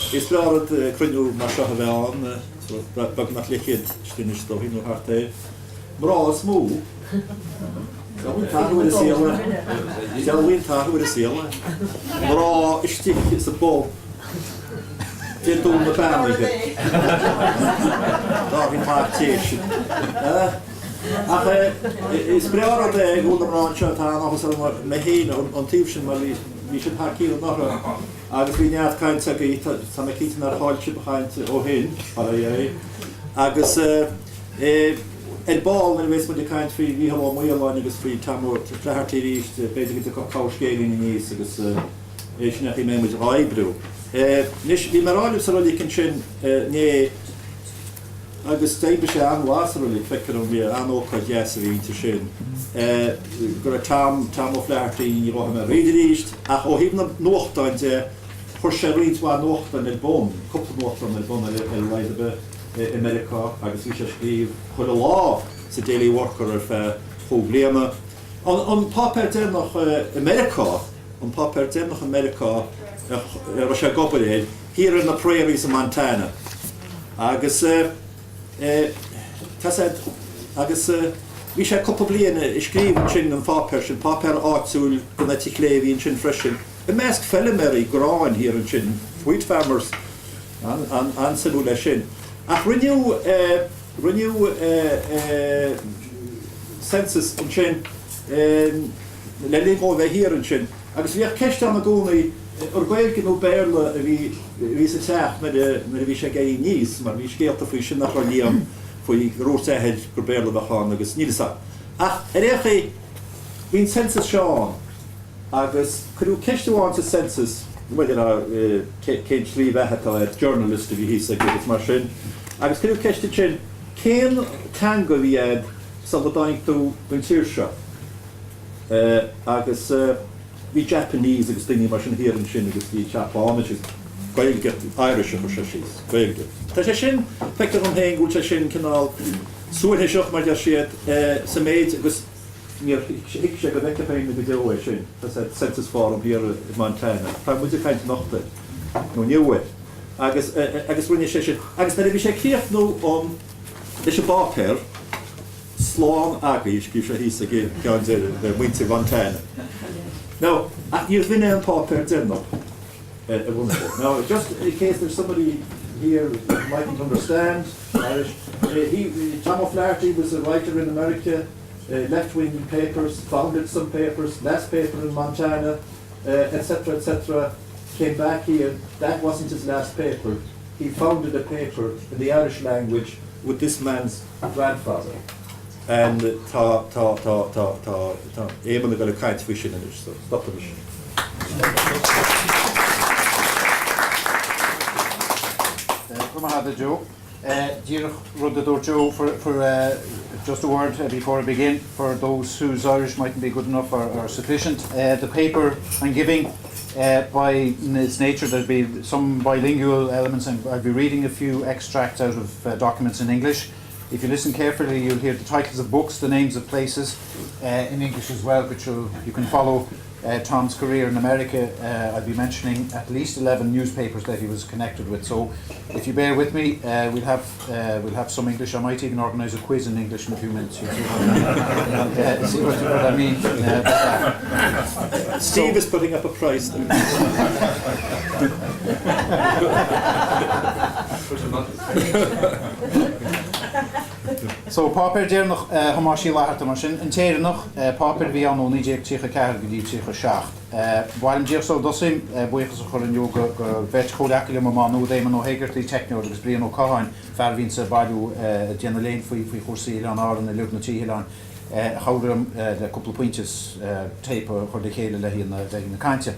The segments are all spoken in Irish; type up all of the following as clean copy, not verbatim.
Is breá rud cruinniú mar seo a bheith ann, beagnach leathchéad istigh anois is dóigh, nó thart air. Mná is mó. Dealraíonn t-athrú ar an saol é. Dealraíonn t-athrú ar an saol é. Mná istigh sa bpub Dé Domhnaigh beannaithe. Dáithí Mac Téise. Ach is breá rud é go bhfuil na mná anseo, tá an-áthas orm mé féin an taobh sin mar bhí siad thar cionn anuraidh agus bhí neart cainte agaibh, tá mé cinnte nár chaill sibh caint ó shin, fara é. Agus ar ball nuair a bheas muid ag caint faoi Mhícheál Ó Maoláin agus faoi Tom O'Flaherty arís, b'fhéidir go dtiocfadh corrscéilín aníos agus é sin a chaoi a mbeidh muid á oibriú. Anois, bhí mé ag rá libh sa roilig ansin inné agus d'oibrigh sé an-mhaith sa roilig, feictear dom, bhí an-ócáid dheas a bhí inti sin, go raibh Tom, Tom O'Flaherty, ní ghabhfaidh mé thríd arís, ach ó thaobh na nuachtáin de, chuir sé roinnt mhaith nuachtán ar bun, cúpla nuachtán ar bun ar a laghad ar bith. i Meiriceá agus bhí sé ag scríobh chuile lá sa Daily Worker ar feadh chúig bliana. An páipéar deireanach i Meiriceá, an páipéar deireanach i Meiriceá a raibh sé ag obair air, thiar ar na prairies i Montana. Agus tá said, agus bhí sé cúpla bliain ag scríobh ansin an pháipéar sin, páipéar áitiúil don eite chlé a bhí ansin freisin, i measc feilméaraí gráin thiar ansin, wheat farmers. An-suimiúil é sin. Ach rinneadh, rinneadh census ansin le linn dhó a bheith thiar ansin agus bhíodh ceist ann i gcónaí ar Gaeilge nó Béarla a bhí, a bhí sa teach nuair a, nuair a bhí sé ag éirí aníos mar bhí scéalta faoi sin nach raibh Liam, faoi gur dhúirt a athair gur Béarla a bheadh ann agus níl fhios a'm. Ach ar aon chaoi bhí an census seo ann. Agus cuireadh ceist amháin sa census, bhuel, cén tslí bheatha atá air, journalist a bhí thíos aige agus mar sin, agus cuireadh ceist ansin, cén teanga a bhí a'd sula dtáinig tú don tír seo? Agus bhí Japanese agus daoine mar sin thiar ansin agus bhí Seapáinis agus Gaeilge, Irish a chuir sé síos, Gaeilge. Tá sé sin, feictear dom féin go bhfuil sé sin cineál suaithinseach mar deir siad, sa méid agus, Níor thuig sé go bhfeicfeadh éinne go deo é sin, tá sa census form thiar i Montana. Tá muid ag caint anocht air, nó inniu air. Agus, agus rinne sé sin. Agus nuair a bhí sé ag críochnú an, leis an bpáipéar, slán agaibh, a scríobh sé thíos ag an gceann deiridh, le muintir Mhontana. Now, ach níorbh in é an páipéar deireanach a bhunaigh sé. Now, just in case there's somebody here who mightn't understand Irish, he, Tom O'Flaherty was a writer in America, left-wing papers, founded some papers, last paper in Montana, etc etc, came back here, that wasn't his last paper, he founded a paper in the Irish language with this man's grandfather and tá, tá, tá, tá, tá, tá Éamonn ag dul ag caint faoi sin anois, so stopaimis. Go maith agat, Joe. Díreach rud a dúirt Joe for, for uh, just a word before I begin, for those whose Irish mightn't be good enough or, or sufficient. Uh, the paper I'm giving, uh, by its nature, there'll be some bilingual elements, and I'll be reading a few extracts out of uh, documents in English. If you listen carefully, you'll hear the titles of books, the names of places uh, in English as well, which you'll, you can follow uh, Tom's career in America. Uh, I'll be mentioning at least 11 newspapers that he was connected with. So if you bear with me, uh, we'll have uh, we'll have some English. I might even organise a quiz in English in a few minutes. You'll see what, uh, see what, what I mean. Uh, Steve so, is putting up a price there. So, páipéar deireanach Thomáis Uí Fhlatharta mar sin, An tÉireannach, páipéar a bhí ann ó 1934 go dtí 37. Ba mhaith liom díreach sula dtosaím, buíochas a chur inniu go bheirt chomhleacaí liom i Má Nuad, Éamonn Ó hÉigeartaigh, teicneoir, agus Brian Ó Catháin, fear a bhíonns ag bailiú, ag déanamh léinn faoi chúrsaí Oileáin Árann uilig, na trí hoileáin, a chabhraigh liom le cúpla pointe is téip a chur le chéile le haghaidh na cainte.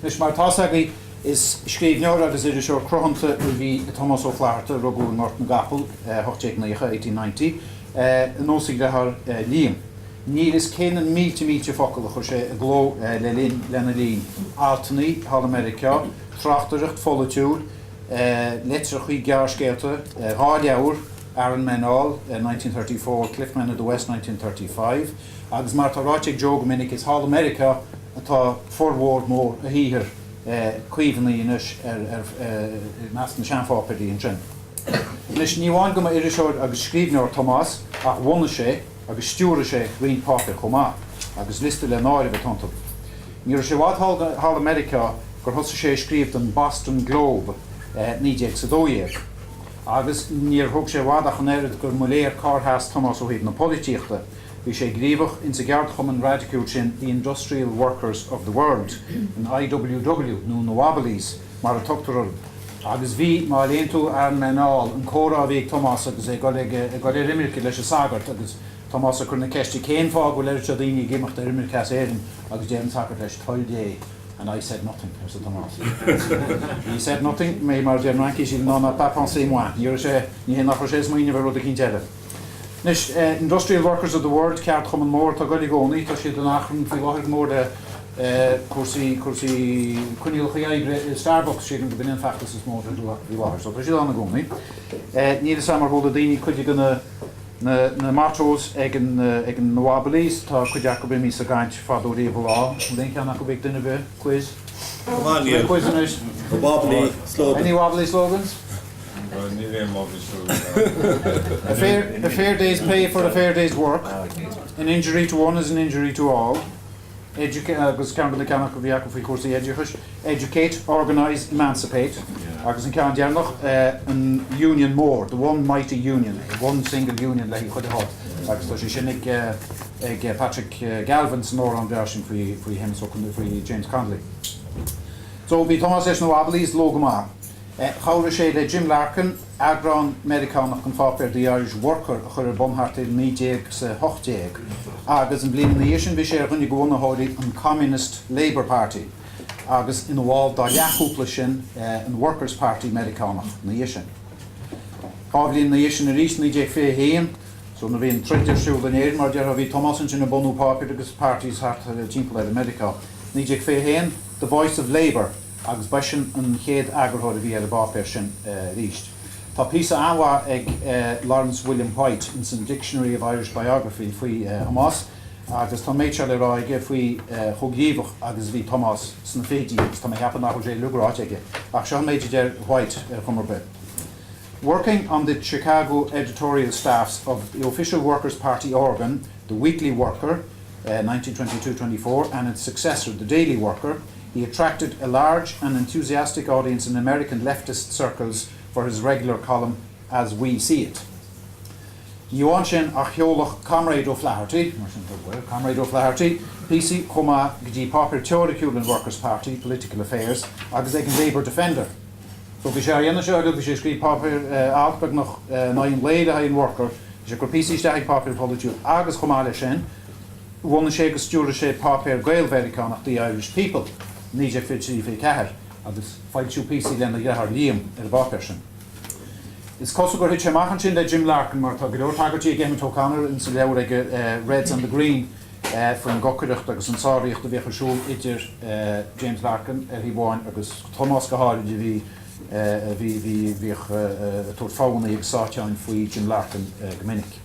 Anois, mar atá 's agaibh, Is scríbhneoir agus iriseoir cruthanta a bhí i Tomás Ó Flaithearta, a rugadh i nGort na gCapall, 1890, 1890, ar nós a dhreathár Liam. Níl fhios cé na mílte mílte focal a chuir sé i gcló le linn lena linn, altannaí thall i Meiriceá, tráchtaireacht pholaitiúil, leitreachaí, gearrscéalta, dhá leabhar, Aran Men All, 1934, Cliff Men of the West, 1935, agus mar atá ráite ag Joe go minic, is thall i Meiriceá atá formhór mór a shaothair. caomhnaithe anois ar, ar, i measc na seanpháipéirí ansin. Anois, ní amháin go mba iriseoir agus scríbhneoir Tomás ach bhunaigh sé agus stiúraigh sé roinnt páipéar chomh maith, agus liosta le n-áireamh atá iontu. Ní raibh sé i bhfad thall i Meiriceá gur thosaigh sé ag scríobh don Boston Globe 1912. Agus níor thóg sé i bhfad ach an oiread gur mba léir cár sheas Tomás ó thaobh na polaitíochta. Bhí sé gníomhach insa gceardchumann raidiciúil sin The Industrial Workers of the World, an IWW, nó na Wobblies mar a tugtar orthu. Agus bhí, má léann tú Iron Men All, an comhrá a bhí ag Tomás agus é ag dul ag dul ar imirce leis an sagart agus Tomás ag cur na ceiste cén fáth go bhfuil oiread seo daoine ag imeacht ar imirce as Éirinn agus deir an sagart leis toil Dé. And I said nothing, arsa Tomás. He said nothing, mais mar a deir an Fhraincis, il n'en a pas pensé moins. Ní raibh sé, ní hé nach raibh sé ag smaoineamh ar rud eicínt eile. Anois, Industrial Workers of the World, ceardchumann mór atá ag goil i gcónaí, tá siad in achrann faoi láthair go mór le cúrsaí, cúrsaí coinníollacha oibre i Starbucks, sílim go b'in é an feachtas is mó atá faoi láthair. So tá siad ann i gcónaí. Níl 'fhios a'm ar chuala daoine cuid de na, Na na mottos ag an ag na Wobblies, tá cuid acu imithe sa gcaint fadó riamh a lá. An bhfuil aon cheann acu ag duine ar bith? Quiz? Come on Neil. Quiz anois. The Wobbly slogan. Any Wobbly slogans? Well, níl aon Wobbly slogan ann. A fair, a fair day's pay for a fair day's work. An injury to one is an injury to all. Educa agus ceann de na ceann acu a bhí acu faoi chúrsaí oideachais, Educate, Organise, Emancipate, agus an ceann deireanach, an Union Mór, the one mighty union, one single union le haghaidh chuile shórt, agus tá sé sin ag ag Patrick Galvin san amhrán breá sin faoi faoi Shéamus Ó faoi James Connolly. So bhí Tomás leis na Wobblies luath go maith. Chabhraigh sé le Jim Larkin eagrán Meiriceánach den pháipéar The Irish Worker a chur ar bun thart ar 1918 agus an bhliain ina dhiaidh sin bhí sé ar dhuine de bhunaitheoirí an Communist Labour Party agus ina bhall dá leathchúpla sin, an Workers Party Meiriceánach, ina dhiaidh sin. Dhá bhliain ina dhiaidh sin arís, 1921, so nuair a bhí an troid ar siúl in Éirinn, mar a déarfá, bhí Tomás ansin ag bunú páipéir agus parties thart timpeall ar Mheiriceá. 1921, The Voice of Labour. agus b'eisean an chéad eagarthóir a bhí ar an bpáipéar sin arís. Tá píosa an-mhaith ag Laurence William White ins an Dictionary of Irish Biography faoi Thomás agus tá an méid seo le rá aige faoi chomh gníomhach agus a bhí Tomás sna fichidí agus tá mé ag ceapadh nach bhfuil sé uilig ráite aige ach seo an méid a deir White ar chuma ar bith. Working on the Chicago editorial staffs of the official Workers' Party organ, the Weekly Worker, 1922-24, and its successor, the Daily Worker, He attracted a large and enthusiastic audience in American leftist circles for his regular column As We See It. Ní amháin sin ach sheoladh Comrade O'Flaherty, mar sin bhuel, Comrade O'Flaherty, píosaí chomh maith go dtí páipéar teoiriciúil an Workers' Party, Political Affairs, agus ag an Labour Defender. So bhí sé á dhéanamh seo uilig, bhí sé ag scríobh páipéir, alt beagnach in aghaidh an lae le haghaidh an Worker, bhí sé ag cur píosaí isteach ag páipéir pholaitiúil agus chomh maith leis sin, Bhunaigh sé agus stiúraigh sé páipéar Gael-Mheiriceánach The Irish People, 1923, 24, agus foilsíodh píosaí lena dheartháir Liam ar an bpáipéar sin. Is cosúil gur thit sé amach ansin le Jim Larkin mar tá go leor tagairtí ag Emmet O'Connor insa leabhar aige Reds and the Green faoin gcocaireacht agus an sáraíocht a bhíodh ar siúl idir James Larkin ar thaobh amháin agus Tomás go háirid a bhí a bhí bhí bhíodh ag tabhairt foghanna agus sáiteáin faoi Jim Larkin go minic.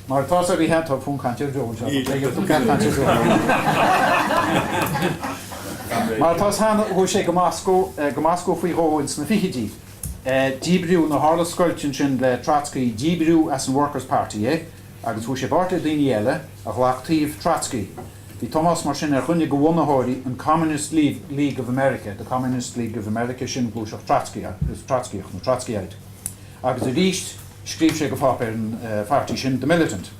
Mar atá sa ríthe, tá fonn cainte ar Joe anseo. Mar atá cheana, chuaigh sé go Moscó, go Moscó faoi dhó ins na fichidí. Díbríodh, nuair a tharla scoilt ansin le Trotsky, díbríodh as an Workers' Party é agus chuaigh sé i bpáirt le daoine eile a ghlac taobh Trotsky. Bhí Tomás mar sin ar dhuine de bhunaitheoirí an Communist League of America, the Communist League of America, sin gluaiseacht Trotscaíoch nó Trotskyite. Agus arís, Scríobh sé go pháipéar an phairtí sin, The Militant.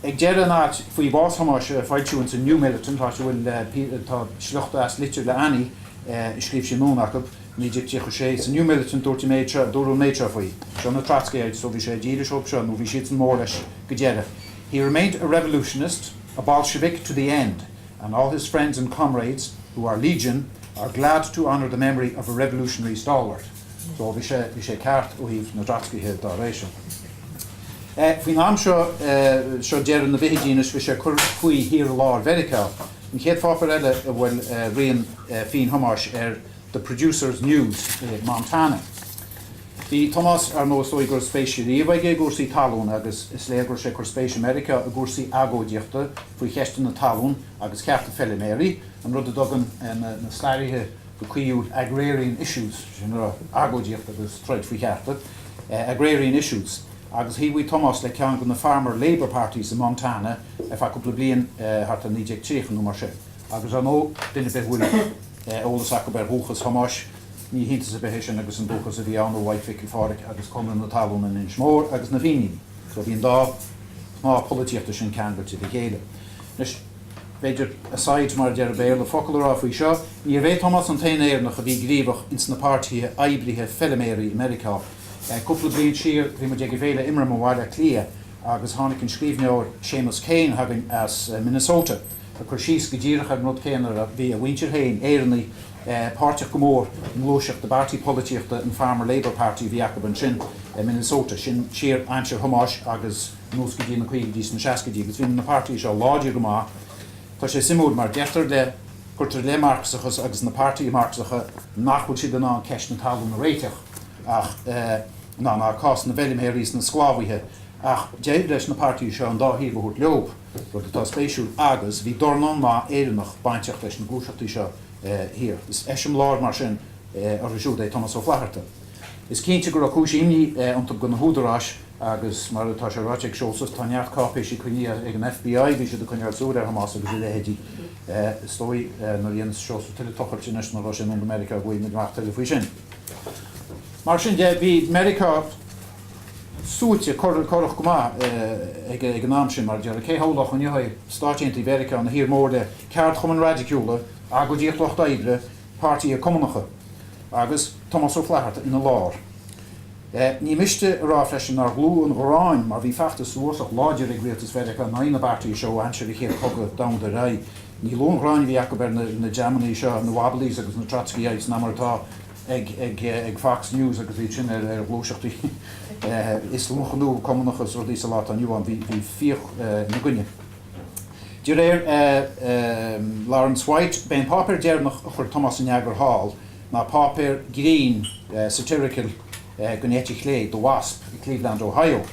Ag deireadh an ailt faoi bhás Thomáis a foilsíodh ins an New Militant, áit a bhfuil tá sliochta as litir le Annie a scríobh sí anonn acu, 1936, sa New Militant dúirt an méid seo, dúradh an méid seo faoi. Seo na Trotskyites, so bhí sé dílis dóibh seo, nó bhí siadsan mór leis go deireadh. He remained a revolutionist, a Bolshevik to the end, and all his friends and comrades, who are legion, are glad to honour the memory of a revolutionary stalwart. So bhí sé, bhí sé ceart ó thaobh na dTrotscaithe dá réir sin. Faoin am seo, seo deireadh na bhfichidí anois, bhí sé ag cur faoi thiar i lár Mheiriceá. An chéad pháipéar eile a bhfuil rian phinn Thomáis air, The Producers News i Montana. Bhí Tomás, ar ndóigh, is dóigh go raibh spéis riamh aige i gcúrsaí talún agus is léir go raibh sé ag cur spéis i Meiriceá i gcúrsaí agóidíochta faoi cheisteanna talún agus cearta feiliméaraí. an rud a dtugann na staraithe go caoithiúil agrarian issues, sin a rá agóidíocht agus troid faoi chearta, agrarian issues, agus thaobhaigh Tomás le ceann de na farmer labour parties i Montana ar feadh cúpla bliain thart ar 1930 nó mar sin. Agus ar ndóigh, duine ar bith a bhfuil eolas acu ar dhúchas Thomáis, ní hiontas ar bith é sin agus an dúchas a bhí ann ó Mhaidhc Mhicil Phádraig agus Conradh na Talún in Inis Mór agus na Fíníní. So bhí an dá shnáth polaitíochta sin ceangailte le chéile. Anois, b'fhéidir, aside mar a deir an Béarla, focal a rá faoi seo, níorbh é Tomás an t-aon Éireannach a bhí gníomhach ins na páirtithe oibrithe feiliméaraí i Meiriceá. Cúpla bliain siar bhí muid ag an bhféile Imram i mBaile Átha Cliath agus tháinig an scríbhneoir Séamus Kane chugainn as Minnesota ag cur síos go díreach ar an rud céanna, bhí a mhuintir féin, Éireannaigh, páirteach go mór i ngluaiseacht i bpáirtí polaitíochta an Farmer Labour Party a bhí acu ansin i Minnesota, sin siar aimsir Thomáis agus anuas go dtí na caogaidí is na seascaidí agus bhí na páirtithe seo láidir go maith. Tá sé suimiúil mar deirtear le, cuirtear i leith Marxachas agus na páirtithe Marxacha nach bhfuil siad in ann ceist na talún a réiteach ach, ná ná cás na bhfeilméaraí is na sclábhaithe ach d'éirigh leis na páirtithe seo an dá thaobh a thabhairt leo, rud atá spéisiúil agus bhí dornán maith Éireannach bainteach leis na gluaiseachtaí seo thiar. Is eiseamláir mar sin orthu siúd é Tomás Ó Flaithearta. Is cinnte go raibh cúis imní iontu do na húdaráis agus, mar atá sé ráite ag Seosamh, tá neart cáipéisí coinnithe ag an FBI, bhí siad ag coinneáil súil ar Thomás agus a leithéidí. Is dóigh, nuair a dhéanas Seosamh tuilleadh tochailte anois nuair a bheidh sé anonn go Meiriceá go bhfaighidh muid amach tuilleadh faoi sin. Mar sin de, bhí Meiriceá suaite, corrach go maith ag an am sin, mar a déarfá. Cé shamhlódh inniu é, Stáit Aontaithe Mheiriceá, ina thír mór le ceardchumainn raidiciúla, agóidíocht lucht oibre, páirtithe cumannacha, agus Tomás Ó Flaithearta ina lár. Ní miste a rá freisin nár lú an ghráin mar bhí feachtas uafásach láidir ag rialtas Mheiriceá in aghaidh na bpáirtithe seo ó aimsir an Chéad Chogadh Domhanda ar aghaidh. Ní lú an ghráin a bhí acu ar na dreamanna seo, na Wobblies agus na Trotskyites, ná mar atá ag Fox News agus iad sin ar ghluaiseachtaí Ioslamacha nó Cumannacha is rudaí sa lá atá inniu ann. Bhí fíoch ina gcoinne. De réir Lawrence White, b'é an páipéar deireanach a chuir Tomás in eagar thall ná páipéar grinn, satirical, den eite chlé, The Wasp, i Cleveland, Ohio.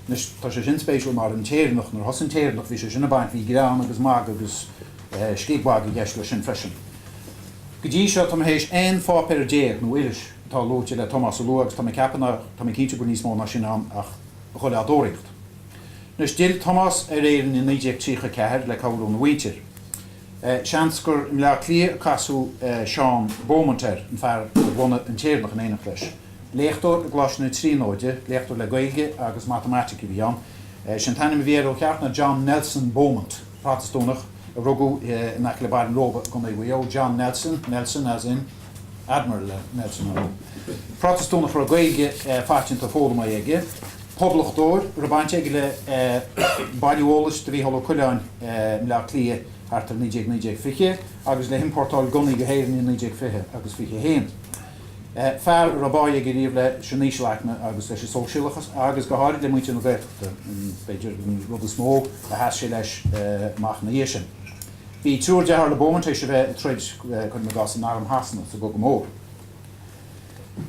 Anois, tá sé sin spéisiúil mar An tÉireannach, nuair a thosaigh An tÉireannach, bhí sé sin ag baint, bhí greann agus magadh agus scigmhagadh i gceist leis sin freisin. Go dtí seo, tá mé théis 11 pháipéar nó iris atá luaite le Tomás a lua agus tá mé ag ceapadh ná, tá mé cinnte go bhfuil níos mó ná sin ann ach a dhul á dtóraíocht. Anois, d'fhill Tomás ar Éirinn i 1934 le cabhair óna mhuintir. Seans gur i mBleá Cliath a casadh Seán Beaumont air, an fear a bhunaigh An tÉireannach in éineacht leis. Léachtóir i gColáiste na Tríonóide, léachtóir le Gaeilge agus Matamaitic a bhí ann. Sé an t-ainm a bhí air ó cheart ná John Nelson Beaumont, Protastúnach a rugadh in aice le Baile an Róba i gContae Mhaigh Eo, John Nelson, Nelson as in Admiral Nelson, ar ndóigh. Protastúnach a raibh Gaeilge phaiteanta foghlamtha aige. Poblachtóir a raibh baint aige le bailiú eolais do Mhícheál Ó Coileáin i mBleá Cliath thart ar 1919, 20 agus le hiompórtáil gunnaí go hÉirinn i 1920 agus 21. Fear a raibh báidh aige riamh leis an ísealaicme agus leis an sóisialachas agus go háirid le muintir na Gaeltachta, b'fhéidir an rud is mó a sheas sé leis amach ina dhiaidh sin. Bhí triúr dearthár le Beaumont théis a bheith ag troid, cuirim i gcás, in arm Shasana sa gCogadh Mór.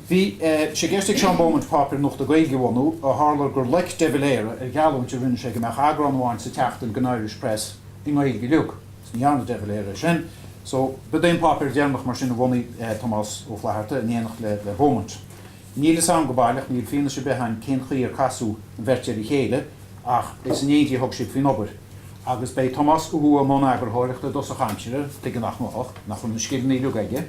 Bhí sé i gceist ag Seán Beaumont páipéar nuachta Gaeilge a bhunú, ó tharla gur loic de Valera ar gheallúint a rinne sé go mbeadh eagrán amháin sa tseachtain den Irish Press i nGaeilge uilig. Ní dhearna de Valera é sin. So, b'é an páipéar deireanach mar sin a bhunaigh Tomás Ó Flaithearta in éineacht le Beaumont. Níl fhios a'm go baileach, níl fianaise ar bith a'inn cén chaoi ar casadh an bheirt ar a chéile, ach is in éindí a thug siad faoin obair. Agus b'é Tomás a chuaigh i mbun eagarthóireachta i dtosach aimsire, tuige nach mbeadh, nach raibh na scileanna uilig aige.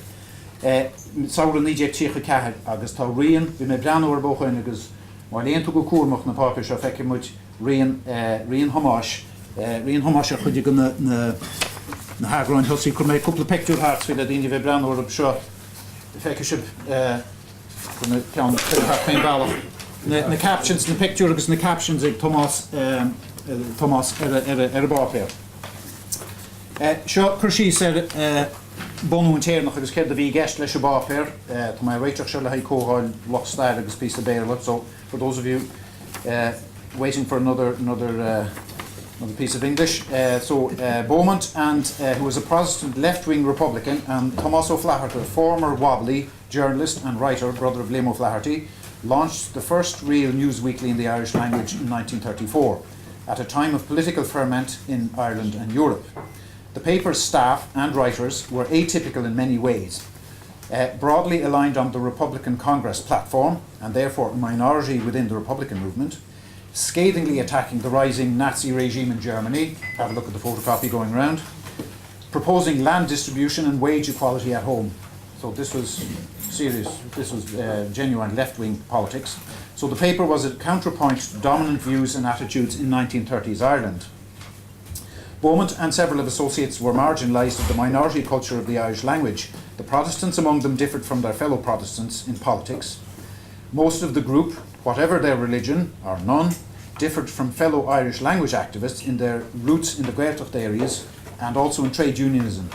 Samhradh 1934 agus tá rian, bhí mé ag breathnú orthu ó shoin agus má léann tú go cúramach na páipéir seo feicfidh muid rian, rian Thomáis, rian Thomáis ar chuid de na, na, na heagráin thosaigh. Chuir mé cúpla pictiúr thart faoi le daoine a bheith ag breathnú orthu seo. Feicfidh sibh, chuir mé ceann thart fén bhealach. Na, na captions, na pictiúir agus na captions ag Tomás, Tomás ar a, ar a, ar an bpáipéar. Seo cur síos ar bunú An tÉireannach agus céard a bhí i gceist leis an bpáipéar. Tá mé ag réiteach seo le haghaidh comhdháil lucht staire agus píosa Béarla, so for those of you waiting for another another uh, another piece of English. Uh, so uh, Beaumont and uh, who was a Protestant left-wing Republican and Tomás O'Flaherty, former Wobbly journalist and writer, brother of Liam O'Flaherty, launched the first real news weekly in the Irish language in 1934 at a time of political ferment in Ireland and Europe. The paper's staff and writers were atypical in many ways. Uh, broadly aligned on the Republican Congress platform and therefore a minority within the Republican movement, scathingly attacking the rising Nazi regime in Germany, have a look at the photocopy going round, proposing land distribution and wage equality at home. So this was serious, this was uh, genuine left-wing politics. So the paper was a counterpoint to dominant views and attitudes in 1930s Ireland. Beaumont and several of associates were marginalised of the minority culture of the Irish language. The Protestants among them differed from their fellow Protestants in politics. Most of the group, whatever their religion, or none, differed from fellow Irish language activists in their roots in the Gaeltacht areas and also in trade unionism.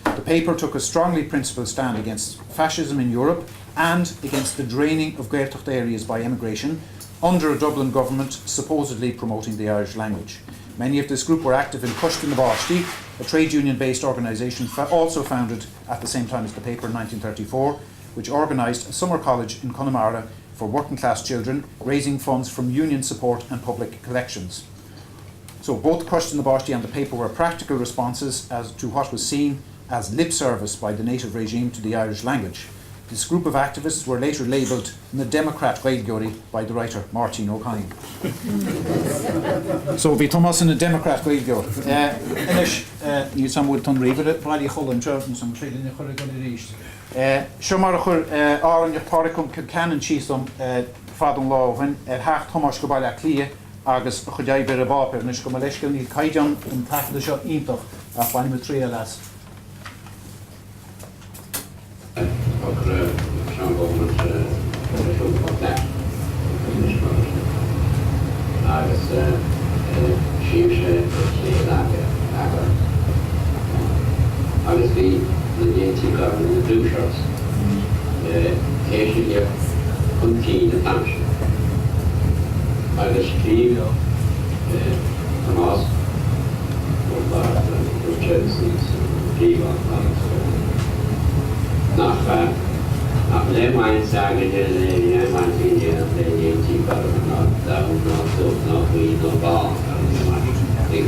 The paper took a strongly principled stand against fascism in Europe and against the draining of Gaeltacht areas by emigration under a Dublin government supposedly promoting the Irish language. Many of this group were active in Coiste na bPáistí, a trade union-based organisation also founded at the same time as the paper in 1934, which organised a summer college in Connemara for working-class children, raising funds from union support and public collections. So both Coiste na bPáistí and the paper were practical responses as to what was seen as lip service by the native regime to the Irish language. This group of activists were later labelled na Democrat Gaeilgeoirí by the writer Máirtín Ó Cadhain. So bhí Tomás ina Democrat Gaeilgeoir. Anois, níl 's a'm an bhfuil an ríomhaire bailí a chodladh anseo, níl 's a'm an féidir linn a chur ag dul arís. Seo mar a chuir Árainneach Pádraic Concannon síos dom fada an lá ó shin ar theacht Thomáis go Baile Átha Cliath agus a chuid oibre ar an bpáipéar. Anois, gabh mo leithscéal, níl caighdeán an taifeadta seo iontach ach bainfidh muid triail as. Cuireadh Seán Beaumont ar siúl chomh leat anois mar sin agus scríobh sé an chéad eagrán agus bhí na léinte gorma na blue shirts théis a theacht chun cinn an t-am sin agus scríobh Tomás Ó Flatharta, dúirt sé sa phríomh nach nach bhfuil aon bhaint againne le aon bhaint againne le léinte gorma ná donn ná dubh ná buí ná bán agus mar sin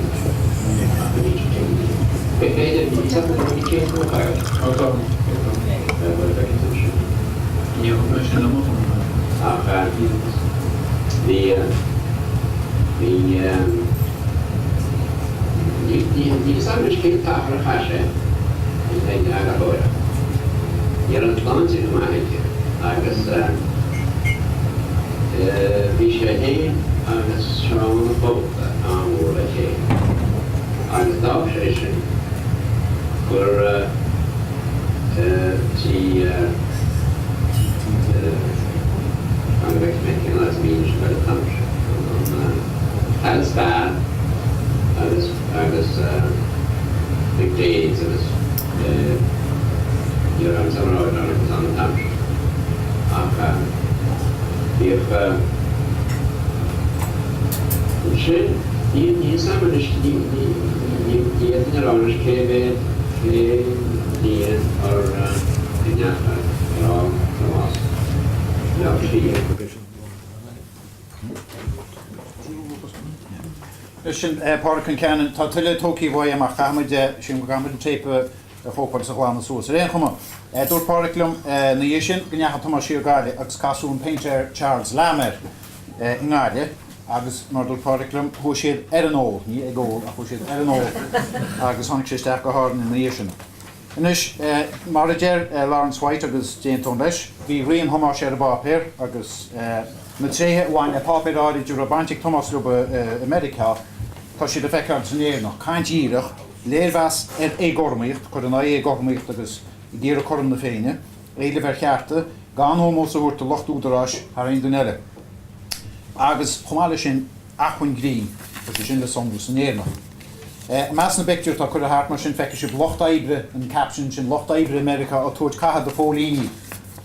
B'fhéidir Ach bhí bhí Níl fhios agam anois cén t-achar a chaith sé ag eagarthóireacht. Ní raibh an tsláinte go maith aige agus bhí sé féin agus Seán Ó Fátharta an-mhór le chéile agus d'fhág sé sin gur tí Fan go bhfeicfidh mé cén áit a mbídís ag dul an t-am sin. An Palace Bar agus agus McDaid's agus ní raibh an tseomra ann agus ann an t-am sin ach bhíodh ansin ní ní fhios a'm anois ní ní ní fhéadfainn a rá anois cé mhéad cén bhliain ar a ndeacha ar fhág Tomás Baile Átha Cliath. Sin Pádraic Concannon. Tá tuilleadh tógtha uaidh ach caithfimid, sílim go gcaithfimid an téip a chóipeáil is a ghlanadh suas. Ar aon chuma, dúirt Pádraic liom ina dhiaidh sin go ndeachaigh Tomás siar Gaillimh agus casadh an péintéir Charles Lamb air i nGaillimh agus mar a dúirt Pádraic liom, chuaigh siad ar an ól, ní ag ól ach chuaigh siad ar an ól agus tháinig sé isteach go hÁrainn ina dhiaidh sin. Anois, mar a deir Laurence White, agus d'aontóinn leis, bhí rian Thomáis ar an bpáipéar agus na tréithe a bhain le páipéir áirid a raibh baint ag Tomás leo i Meiriceá, tá siad le feiceáil san Éireannach. Caint dhíreach, léirmheas ar éagothromaíocht, cur in aghaidh éagothromaíocht agus ag iarraidh cothrom na Féinne, éileamh ar chearta, gan ómós a thabhairt do lucht údaráis thar aon duine eile. Agus, chomh maith leis sin, acmhainn grinn, tá sé sin le sonrú san Éireannach. I measc na bpictiúr atá curtha thart mar sin, feicfidh sibh lucht oibre, an caption sin, lucht oibre i Meiriceá ag tabhairt catha do phóilíní.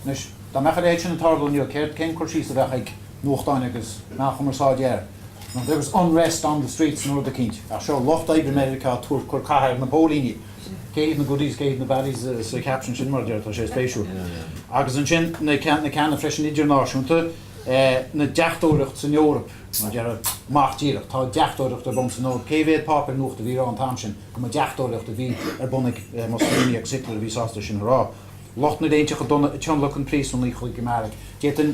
Anois, dá mbeadh a leithéid sin ag tarlú inniu, céard, cén cur síos a bheadh ag nuachtáin agus meáin chumarsáide air? Nó there was unrest on the streets nó rud eicínt. Ach seo lucht oibre i Meiriceá ag tabhairt, cur catha ar na póilíní. Cé hiad na goodies, cé hiad na baddies sa caption sin, mar a deir, tá sé spéisiúil. Agus ansin na ceanna freisin idirnáisiúnta. Na deachtóireacht san Eoraip, mar a déarfá, amach díreach, tá deachtóireacht ar bun san Eoraip. Cé mhéad páipéar nuachta a bhí á rá an t-am sin go mba deachtóireacht a bhí ar bun ag Mussolini agus Hitler a bhí sásta sin a rá. Lucht na léinteacha donna ag tionlacan príosúnaigh chuig an mbeairic. D'fhéadfainn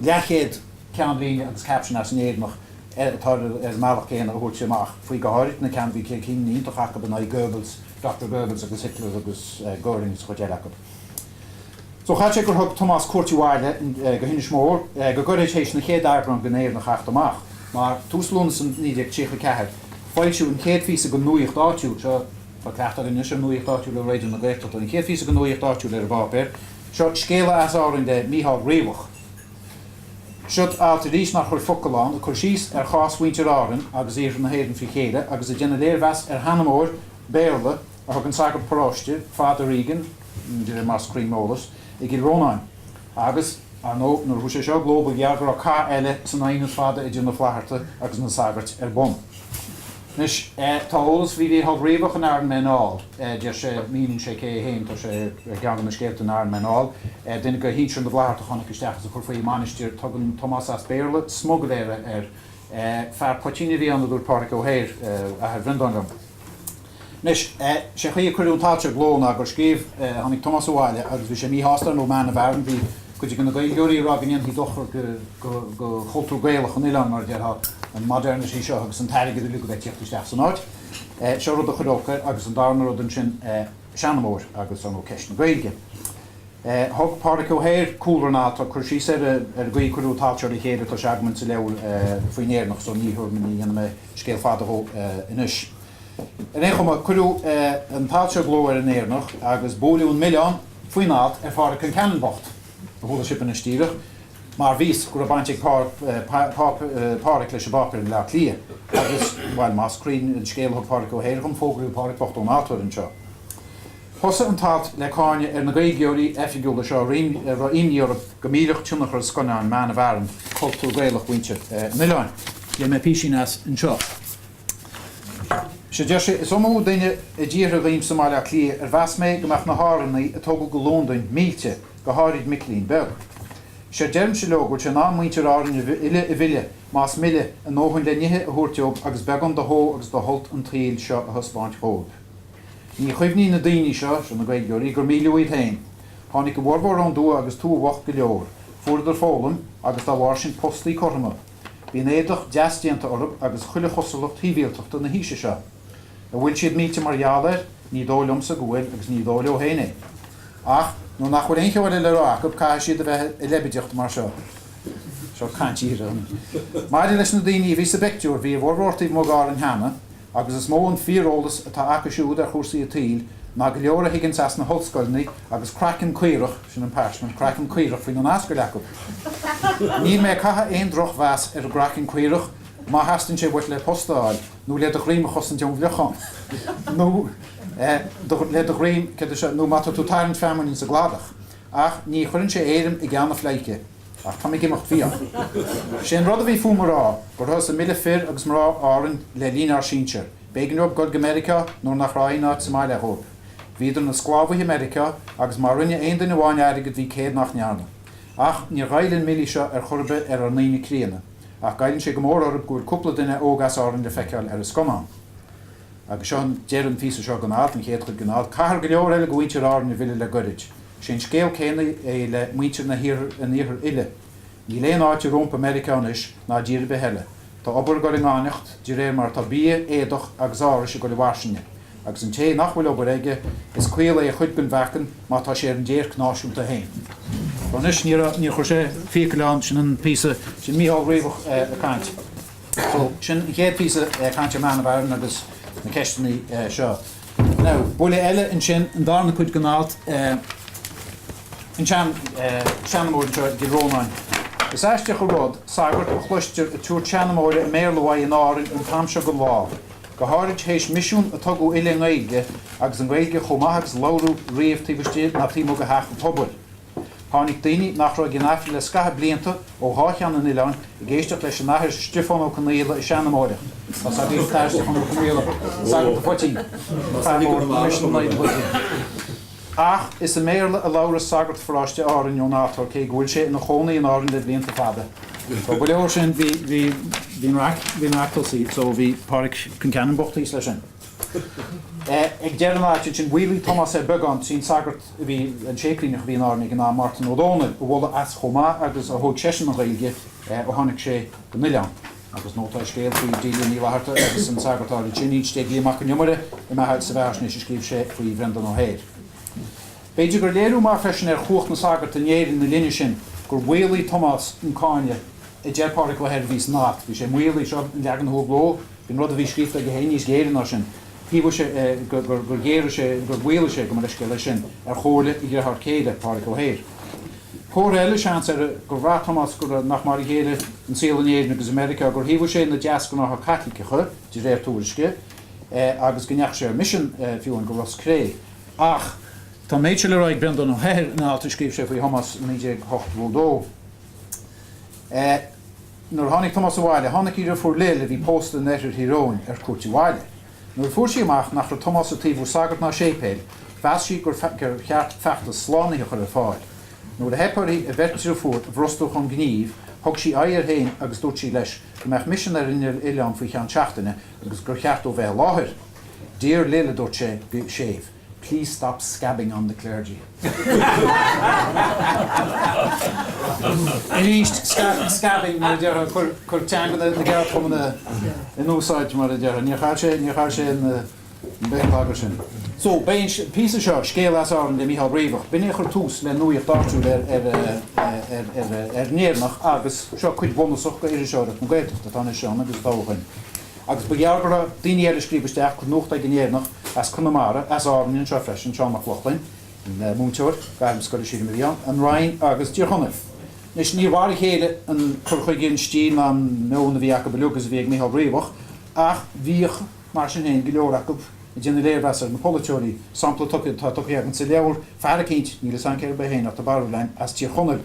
leathchéad ceannlíne agus caption as an Éireannach atá ar an mbealach céanna a thabhairt amach faoi, go háirid na ceann, bhí cinn iontach acu in aghaidh Goebbels, Doctor Goebbels agus Hitler agus Goering agus an chuid eile acu. So chaith sé gur thug Tomás cuairt abhaile go hInis Mór go gairid théis na chéad eagrán den Éireannach theacht amach, mar tús Lúnasa 1934, foilsiú an chéad phíosa den nuaíocht áitiúil, seo, tá cleachtadh againn anois ar nuaíocht áitiúil ar Raidió na Gaeltachta, an chéad phíosa den nuaíocht áitiúil ar an bpáipéar, seo scéala as Árainn le Mícheál Riabhach. Siod alt arís nár chuir focal ann, ag cur síos ar chás mhuintir Árann agus iarthar na hÉireann frí chéile agus ag déanamh léirmheas ar sheanmóir Béarla a thug an sagart paróiste, Father Egan, de réir mar is cruinn m'eolas, i gCill Rónáin. Agus, ar ndóigh, nuair a chuaigh sé seo i gcló ba ghearr go raibh cath eile san aighneas fada idir na Flathartaigh agus na sagairt ar bun. Anois, tá eolas faoi Mhícheál Riabhach in Iron Men All, deir sé, míníonn sé cé é féin, tá sé ar cheann de na scéalta in Iron Men All, duine de shinsir na bhFlaitheartach a tháinig isteach agus a chuir faoi i Mainistir, tugann Tomás as Béarla smugairléara air. Fear poitín a bhí ann, a dúirt Pádhraic Ó hEithir, athair Bhreandáin liom. Anois, sé chaoi a cuireadh an t-alt seo i gcló ná gur scríobh, tháinig Tomás abhaile agus bhí sé míshásta ar ndóigh Man of Aran, bhí cuid de na Gaeilgeoirí ag rá go ndéanfaí dochar go chultúr Gaelach an oileáin, mar a déarfá, an modernity seo agus an t-airgead uilig a bheith ag tíocht isteach san áit. Seo rud a chuir olc air agus an darna rud ansin, seanmóir agus ar ndóigh ceist na Gaeilge. Thug Pádhraic Ó hEithir cúlra an ailt, tá cur síos ar an gcaoi a cuireadh an t-alt seo le chéile, tá sé agam insa leabhar faoin Éireannach so ní thabharfaidh mé, ní dhéanfaidh mé scéal fada dhó anois. Ar aon chuma, cuireadh an t-alt seo i gcló ar an Éireannach agus buaileadh an milleán faoin alt ar Phádhraic Concannon bocht, a chuala sibh anois díreach, mar bhí 'fhios go raibh baint ag Pádhraic leis an bpáipéar i mBleá Cliath. Agus, bhuel, más cruinn an scéal a thug Pádhraic Ó hEithir dhom, fógraíodh Pádhraic bocht ón altóir anseo. Thosaigh an t-alt le cáineadh ar na Gaeilgeoirí oifigiúla seo a raibh imní orthu go millfeadh tionchar an scannáin Man of Aran cultúr Gaelach mhuintir an oileáin. Léifidh mé písín as anseo. Sea, deir sé, is iomaí duine a d'fhiafraigh dhíomsa i mBaile Átha Cliath ar mheas mé go mbeadh na hÁrannaigh a tógadh go Londain millte, go háirid Micilín beag. Séard deirimse leo go bhfuil sé in am muintir Árann uile a mhilleadh, más mille, a ndóthain le n-ithe a thabhairt dóibh agus beagán de shó agus de shult an tsaoil seo a thaispeáint dhóibh. Ní chuimhníonn na daoine seo, seo na Gaeilgeoirí, gur milleadh iad féin. Tháinig a bhformhór ón dtuath agus tuath bhocht go leor. Fuaireadar foghlaim agus dá bharr sin postaí cothroma. Bíonn éadach deas déanta orthu agus chuile chosúlacht shibhialtachta na haoise seo. An bhfuil siad millte mar gheall air? Ní dóigh liomsa go bhfuil agus ní dóigh leo féin é. Ach nuair nach bhfuil aon cheo eile le rá acu caithfidh siad a bheith ag leibideacht mar seo. Seo caint iarthair. Maidir leis na daoine a bhí sa bpictiúr, bhí a bhformhór taobh amuigh d'Árainn cheana agus is mó an fíoreolas atá acu siúd ar chúrsaí an tsaoil ná go leor a thigeanns as na hollscoileanna agus craiceann caorach, sin an parchment, craiceann caorach faoina n-ascaill acu. Níl mé ag caitheamh aon drochmheas ar an gcraiceann caorach má theastaíonn sé uait le post a fháil, nó le do dhroim a chosaint ón bhfliuchán, nó le do dhroim, céard é seo, nó má tá tú ag tarraingt feamainne sa gcladach. Ach ní chuireann sé éirim i gceann na pleidhce. Ach tá mé ag imeacht fiach. Sé an rud a bhí fúm a rá, go rabhthas ag milleadh fir agus mná Árann le linn ár sinsear. B'éigean dóibh goil go Meiriceá nuair nach raibh aon áit sa mbaile dhóibh. Bhíodar ina sclábhaithe i Meiriceá agus má rinne aon duine amháin airgead bhí 100 nach ndearna. Ach níor ghoill an milleadh seo ar chor ar bith ar ár ndaoine críonna. Ach goilleann sé go mór orthu go bhfuil cúpla duine óg as Árainn le feiceáil ar an scannán. Agus seo an deireadh an phíosa seo den alt, an chéad chuid den alt. Caithfear go leor eile de mhuintir Árann a mhilleadh le goirid. Sé an scéal céanna é le muintir na an iarthair uile. Níl aon fháilte rómpa i Meiriceá anois ná i dtír ar bith eile. Tá obair ag dul i ngainneacht de réir mar atá bia, éadach agus árais ag dul i bhfairsinge. Agus an té nach bhfuil obair aige, is caol é a chuid den mheacan má tá sé ar an déirc náisiúnta féin. Anois, níor chuir sé fiacail ann, sin an píosa, sin Mícheál Riabhach ag caint. So, sin an chéad phíosa cainte ar Man of Aran agus na ceisteanna seo. Now, buille eile ansin, an darna cuid den alt, an seanmóir anseo i gCill Rónáin. Is aisteach an rud, sagart a chloistear ag tabhairt seanmóire i mBéarla uaidh in Árainn an t-am seo den lá, go háirid théis misiún a tugadh uile i nGaeilge agus an Ghaeilge chomh maith agus a labhradh riamh taobh istigh ná taobh amuigh de theach an phobail. Tháinig daoine nach raibh ag an Aifreann le scaitheamh blianta ó dhá cheann an oileáin ag éisteacht leis an Athair Stiofán Ó Conaola ag seanmóireacht. Tá 's agaibh an tAthair Stiofán Ó Conaola, sagart an phoitín, fear mór, Coimisiún na Poitín. Ach is i mBéarla a labhras sagart pharóiste Árainn ón altóir cé go bhfuil sé ina chónaí in Árainn le blianta fada. So ba leor sin, bhí, bhí, bhí an raic, bhí an raic tosaithe, so bhí Pádraic Concannon bocht thíos leis sin. Ag deireadh an ailt ansin, mhaolaigh Tomás air beagán trín sagart a bhí, an séiplíneach a bhí in Árainn ag an am, Mártan Ó Dónaill, a mholadh as chomh maith agus a thóig seisean an Ghaeilge ó tháinig sé go n-oileán. Agus nóta scéil faoi Delia Ní Fhlatharta agus an sagart áirid sin, inste ag Liam Mac Con Iomaire i sa bheathaisnéis a scríobh sé faoi Bhreandán Ó hEithir. B'fhéidir gur léiriú maith freisin ar chumhacht na sagart in Éirinn na linne sin gur mhaolaigh Tomás an cáineadh a deir Pádraig Ó hEithir a bhí san alt. Bhí sé maolaithe, seo an leagan a thóg leo, bhí an rud a bhí scríofa aige féin níos géire ná sin. Thaobhaigh sé gur ghéaraigh sé, gur mhaolaigh sé, gabh mo leithscéal é sin, ar chomhairle a dhriotháir céile, Pádraig Ó hEithir. Comhartha eile, seans, ar gur bhraith Tomás go raibh nach mar a chéile an saol in Éirinn agus i Meiriceá, gur thaobhaigh sé na deasghnátha Caitliceacha, de réir tuairisce, agus go ndeachaigh sé ar misean, fiú amháin, go Ros Cré. Ach tá an méid seo le rá ag Breandán Ó hEithir in alt a scríobh sé faoi Thomás i 1982. Nuair a tháinig Tomás abhaile, tháinig a dhriofúr Lil, a bhí pósta in oirthear Thír Eoghain, ar cuairt abhaile. Nuair a fuair sí amach nach raibh Tomás ag taobhú sagart ná séipéil, mheas sí gur cheart feachtas slánaithe a chur ar fáil. Nuair a theip uirthi a bheirt driofúr a bhrostú chun gnímh, thug sí aghaidh air féin agus dúirt sí leis go mbeadh misean ar an oileán faoi cheann seachtaine agus gur cheart dó bheith i láthair. Dear Lil, a dúirt sé go séimh. Please stop scabbing on the clergy. Arís, scabbing, mar a déarfá, cuir teanga na gceardchumann in úsáid, mar a déarfá. Níor chaill sé, níor chaill sé an béarlagair sin. So, b'é an píosa seo, Scéal as Árainn le Mícheál Riabhach, b'in é a chuir tús le nuaíocht áitiúil ar ar an Éireannach agus seo cuid bhunúsach d'iriseoireacht na Gaeltachta atá anois ann agus atá ó shoin. Agus ba ghearr go raibh daoine eile ag scríobh isteach, nuacht ag an Éireannach as Conamara, as Árainn anseo freisin, Seán Mac Lochlainn, an múinteoir, gairm scoile sílim a bhí ann, an Rinn agus Tír Chonaill. Anois, níor mhar a chéile an cur chuige, an stíl ná an meon a bhí acu uilig agus a bhí ag Mícheál Riabhach, ach bhíodh, mar sin féin, go leor acu ag déanamh léirmheas ar na polaiteoirí. Sampla tugtha, atá tugtha agam sa leabhar, fear eicínt, níl fhios agam cérb é féin ach tá barúil agam, as Tír Chonaill,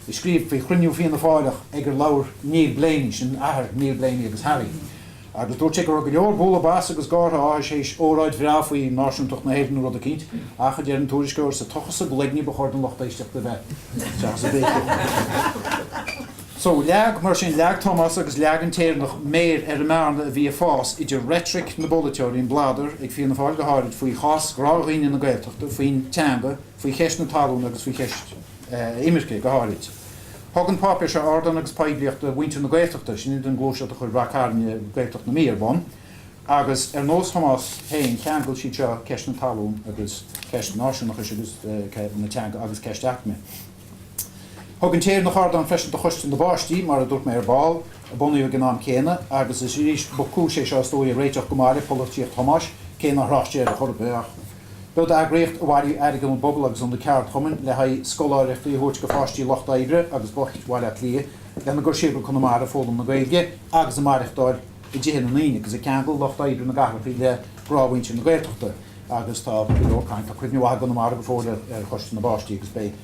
a scríobh faoi chruinniú Fianna Fáileach ag ar labhair Neil Blaney, sin athair Neil Blaney agus Harry, agus dúirt sé go raibh go leor bualadh bas agus gártha áthais théis óráid bhreá faoi náisiúntacht na hÉireann nó rud eicínt, ach, a deir an tuairisceoir, sa tochas i gcloigne ba chóir don lucht éisteachta a bheith, seachas i béiceadh. So, leag, mar sin, leag Tomás agus leag an tÉireannach méar ar an mbearna a bhí ag fás idir reitric na bpolaiteoirí, an bladar, ag Fianna Fáil go háirid, faoi chás ghnáthdhaoine na Gaeltachta, faoin teanga, faoi cheist na talún agus faoi cheist. imirce, go háirid. Thug an páipéar seo ardán agus poiblíocht do mhuintir na Gaeltachta, sin iad an ghluaiseacht a chuir Rath Cairn Gaeltacht na Mí ar bun, agus ar nós Thomáis féin, cheangail siad seo ceist na talún agus ceist náisiúnachais agus na teanga agus ceist aicme. Thug an tÉireannach ardán freisin do Choiste na bPáistí, mar a dúirt mé ar ball, a bunaíodh ag an am céanna, agus is arís ba cúis é seo is dóigh a réiteodh go maith le polaitíocht Thomáis, cé nár thrácht sé air ar chor ar bith, ach. B'iod eagraíocht a bhailigh airgead ón bpobal agus ó na ceardchumainn le haghaidh scoláireachtaí a thabhairt go pháistí lucht oibre agus boicht Bhaile Átha Cliath lena gcur siar go Conamara ag foghlaim na Gaeilge agus ag maireachtáil i dtithe na ndaoine agus ag ceangal lucht oibre na gcathracha le gnáthmhuintir na Gaeltachta agus tá go leor caint, tá cuimhne mhaith i gConamara go fóill ar Choiste na bPáistí agus beidh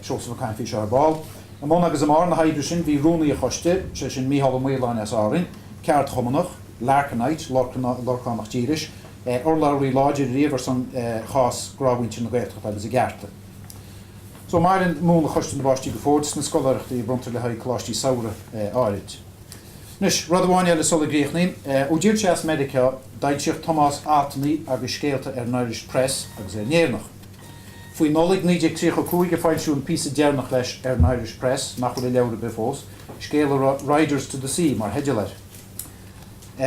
Seosamh ag caint faoi seo ar ball. I mbun agus i mbarr na hoibre sin bhí rúnaí an choiste, sé sin Mícheál Ó Maoláin as Árainn, ceardchumannach, Larkinite, Lorcánach dílis, Urlabhraí láidir riamh ar son chás gnáthmhuintir na Gaeltachta agus a gcearta. So maireann múnla Choiste na bPáistí go fóill sna scoláireachtaí a bronntar le haghaidh coláistí samhraidh áirid. Anois, rud amháin eile sula gcríochnaím. Ó d'fhill sé as Meiriceá, d'fhoilsíodh Tomás altanna agus scéalta ar an Irish Press agus ar an Éireannach. Faoi Nollaig 1935 a foilsíodh an píosa deireanach leis ar an Irish Press, nach bhfuil i leabhar ar bith fós, scéal a raibh Riders to the Sea mar theideal air.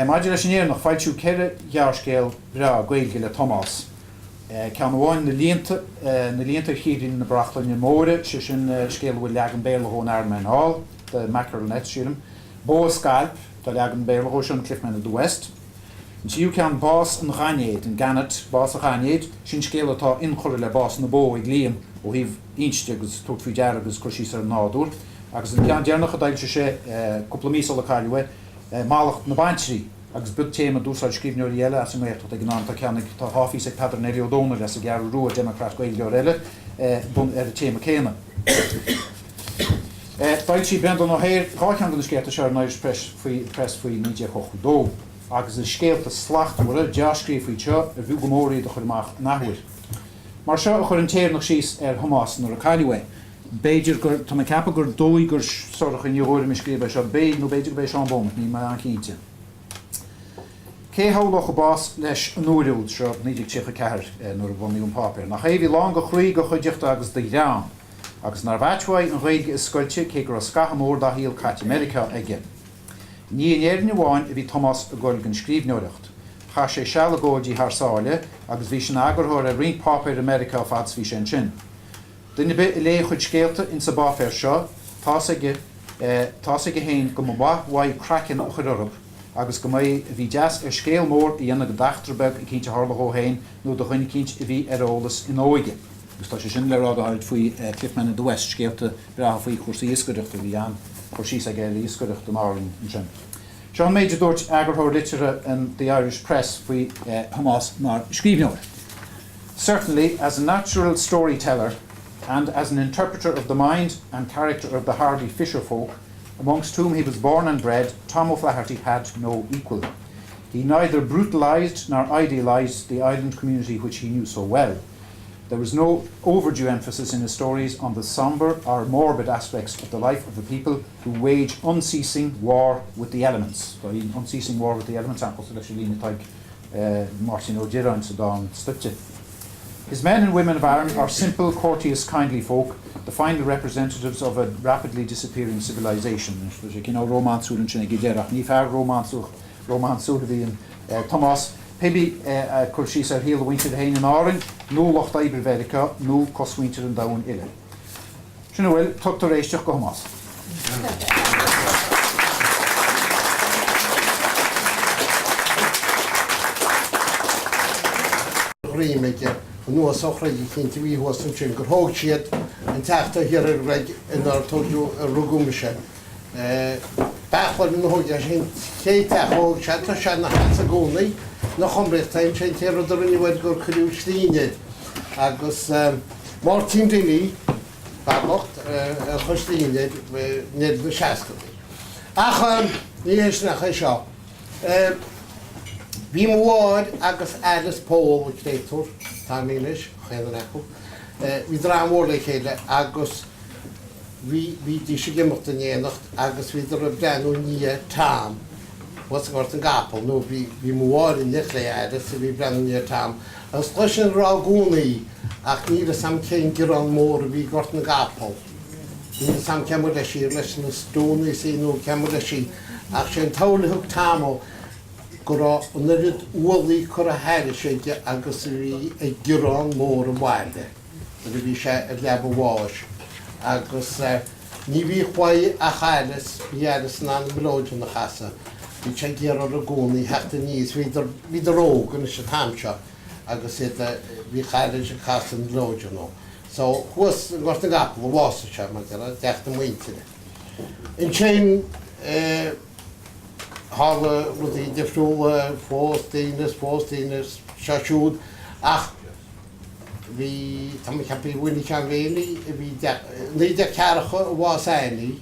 Maidir leis an Éireannach, foilsíodh 4 ghearrscéal bhreá Gaeilge le Tomás. Ceann amháin, Na Líonta, Na Líonta ar Chaorthinn na Brachlainne Móire, sé sin scéal a bhfuil leagan Béarla dhó in Ironman Hall, The Mackerel Net, sílim. Bó a Scailp, tá leagan Béarla dhó seo in Cliffmen of the West. An tríú ceann, Bás an Ghainéid, an Gannet, Bás an Ghainéid, sin scéal atá inchurtha le Bás na Bó ag Liam ó thaobh inste agus tabhairt faoi deara agus cur síos ar an nádúr. Agus an ceann deireanach a d'fhoilsigh sé cúpla mí sula cailleadh é, Mallacht na Baintrí, agus b'iod téama a d'úsáid scríbhneoirí eile as an nGaeltacht ag an am. Tá ceann ag, tá dhá phíosa ag Peadar Neilí Ó Dónaill as an gCeathrú Rua, Democrat Gaeilgeoir eile, bun ar an téama céanna. D'fhoilsigh Breandán Ó hEithir dhá cheann de na scéalta seo ar an Irish Press faoi Press faoi 1982, agus is scéalta slachtmhara, dea-scríofa iad seo, ar bhfiú go mór iad a chur amach in athuair. Mar seo a chuir an tÉireannach síos ar Thomás nuair a cailleadh é. B'fhéidir gur, tá mé ag ceapadh gur dóigh gur Sorcha Ní Ghuairim a scríobh é seo, b'fhéidir, nó b'fhéidir gurb é Seán Beaumont, níl mé an-chinnte. Cé shamhlódh an bás leis an uair úd, seo 1934 nuair a bunaíodh an páipéar, nach é a bhí lán de chroí, de chuideachta agus de ghreann, agus nárbh ait uaidh an Ghaeilge a scoilteadh cé go raibh scaitheamh mór dá shaol caite i Meiriceá aige. Ní in Éirinn amháin a bhí Tomás ag goil den scríbhneoireacht. Chaith sé seal i gCóidí thar sáile agus bhí sé ina eagarthóir ar roinnt páipéar i Meiriceá fad is bhí sé ansin. Duine ar bith a léigh a chuid scéalta insa bpáipéar seo, tá's aige, tá's aige fhéin go mba mhaith uaidh craiceann a chur orthub agus go mba é a bhí deas air scéal mór a dhéanamh d'eachtra beag eicínt a tharla dhó fhéin nó do dhuine eicínt a bhí ar a eolas ina óige. Agus tá sé sin le rá go háirid faoi Cliffman in the West, scéalta breátha faoi chúrsaí iascaireachta, bhí an-chur síos aige ar iascaireacht in Árainn ansin. Seo an méid a dúirt eagarthóir liteartha an The Irish Press faoi Thomás mar scríbhneoir. Certainly, as a natural storyteller and as an interpreter of the mind and character of the hardy fisherfolk, amongst whom he was born and bred, Tom O'Flaherty had no equal. He neither brutalised nor idealised the island community which he knew so well. There was no overdue emphasis in his stories on the sombre or morbid aspects of the life of the people who wage unceasing war with the elements. Unceasing war with the elements leis Máirtín Ó Direáin sa dán Stoite. His men and women of Aran are simple, courteous, kindly folk, the final representatives of a rapidly disappearing civilization. Tá sé cineál rómánsúil ansin ag an deireadh, ach ní fear rómánsúil a bhí in Tomás. Pé bí ag cur síos ar shaol a mhuintire féin in Árainn, nó lucht oibre Mheiriceá, nó cosmhuintir an domhain uile. Sin a bhfuil, tugtar éisteacht go Thomás. ghreim aige anuas ó chreig eicínt a bhí thuas ansin gur thóg siad an teach taobh thiar ar an gcreig inar tógadh a rugadh mise. Beachláir na hóige sin chéad teach a thóg sé, tá sé ina sheasamh i gcónaí ina chumraíocht féin, sé an t-aon rud a rinneadh air gur cuireadh slín air agus Máirtín Dinny, fear bocht, a chuir slín air i ndeireadh na seascadaí. Ach ní hé sin ach é seo. Bhí mo mháthair agus Alice Pól, an créatúr, Tommy anois, chaon duine acu, bhíodar an-mhór le chéile agus bhí, bhídís ag imeacht in éineacht agus bhíodar ag breathnú i ndiaidh Tom thuas i nGort na gCapall, nó bhí, bhí mo mháthair in éineacht le Alice a bhí ag breathnú i ndiaidh Tom agus chloisinn ag rá i gcónaí ach níl 'fhios a'm cén giorrán mór a bhí i nGort na gCapall, níl 'fhios a'm cé mba leis í, ar leis na Stoneys í nó cé mba leis í ach sé an tsamhail a thug Tom go raibh an oiread ualaí curtha thairis aige agus a bhí ag giorrán mór an bhaile. nuair a bhí sé ar leaba a bháis agus ní bhíodh uaidh ach Alice, bhí Alice in ann an mileoidean a chasadh, bhí sé ag iarraidh uirthi i gcónaí theacht aníos, bhíodar, bhíodar óg anois an t-am seo agus iad, bhíodh Alice ag casadh an mhileoidean dó. So thuas i nGort na gCapall a bhásaigh sé, mar a déarfá, i dteach na muintire. Ansin eh tharla rudaí difriúla, phós daoine is phós daoine is seo siúd ach Bhí, tá mé ag ceapadh, bhí Winnie Sheáin Mhéiní a bhí, 1940 a bhásaigh Annie,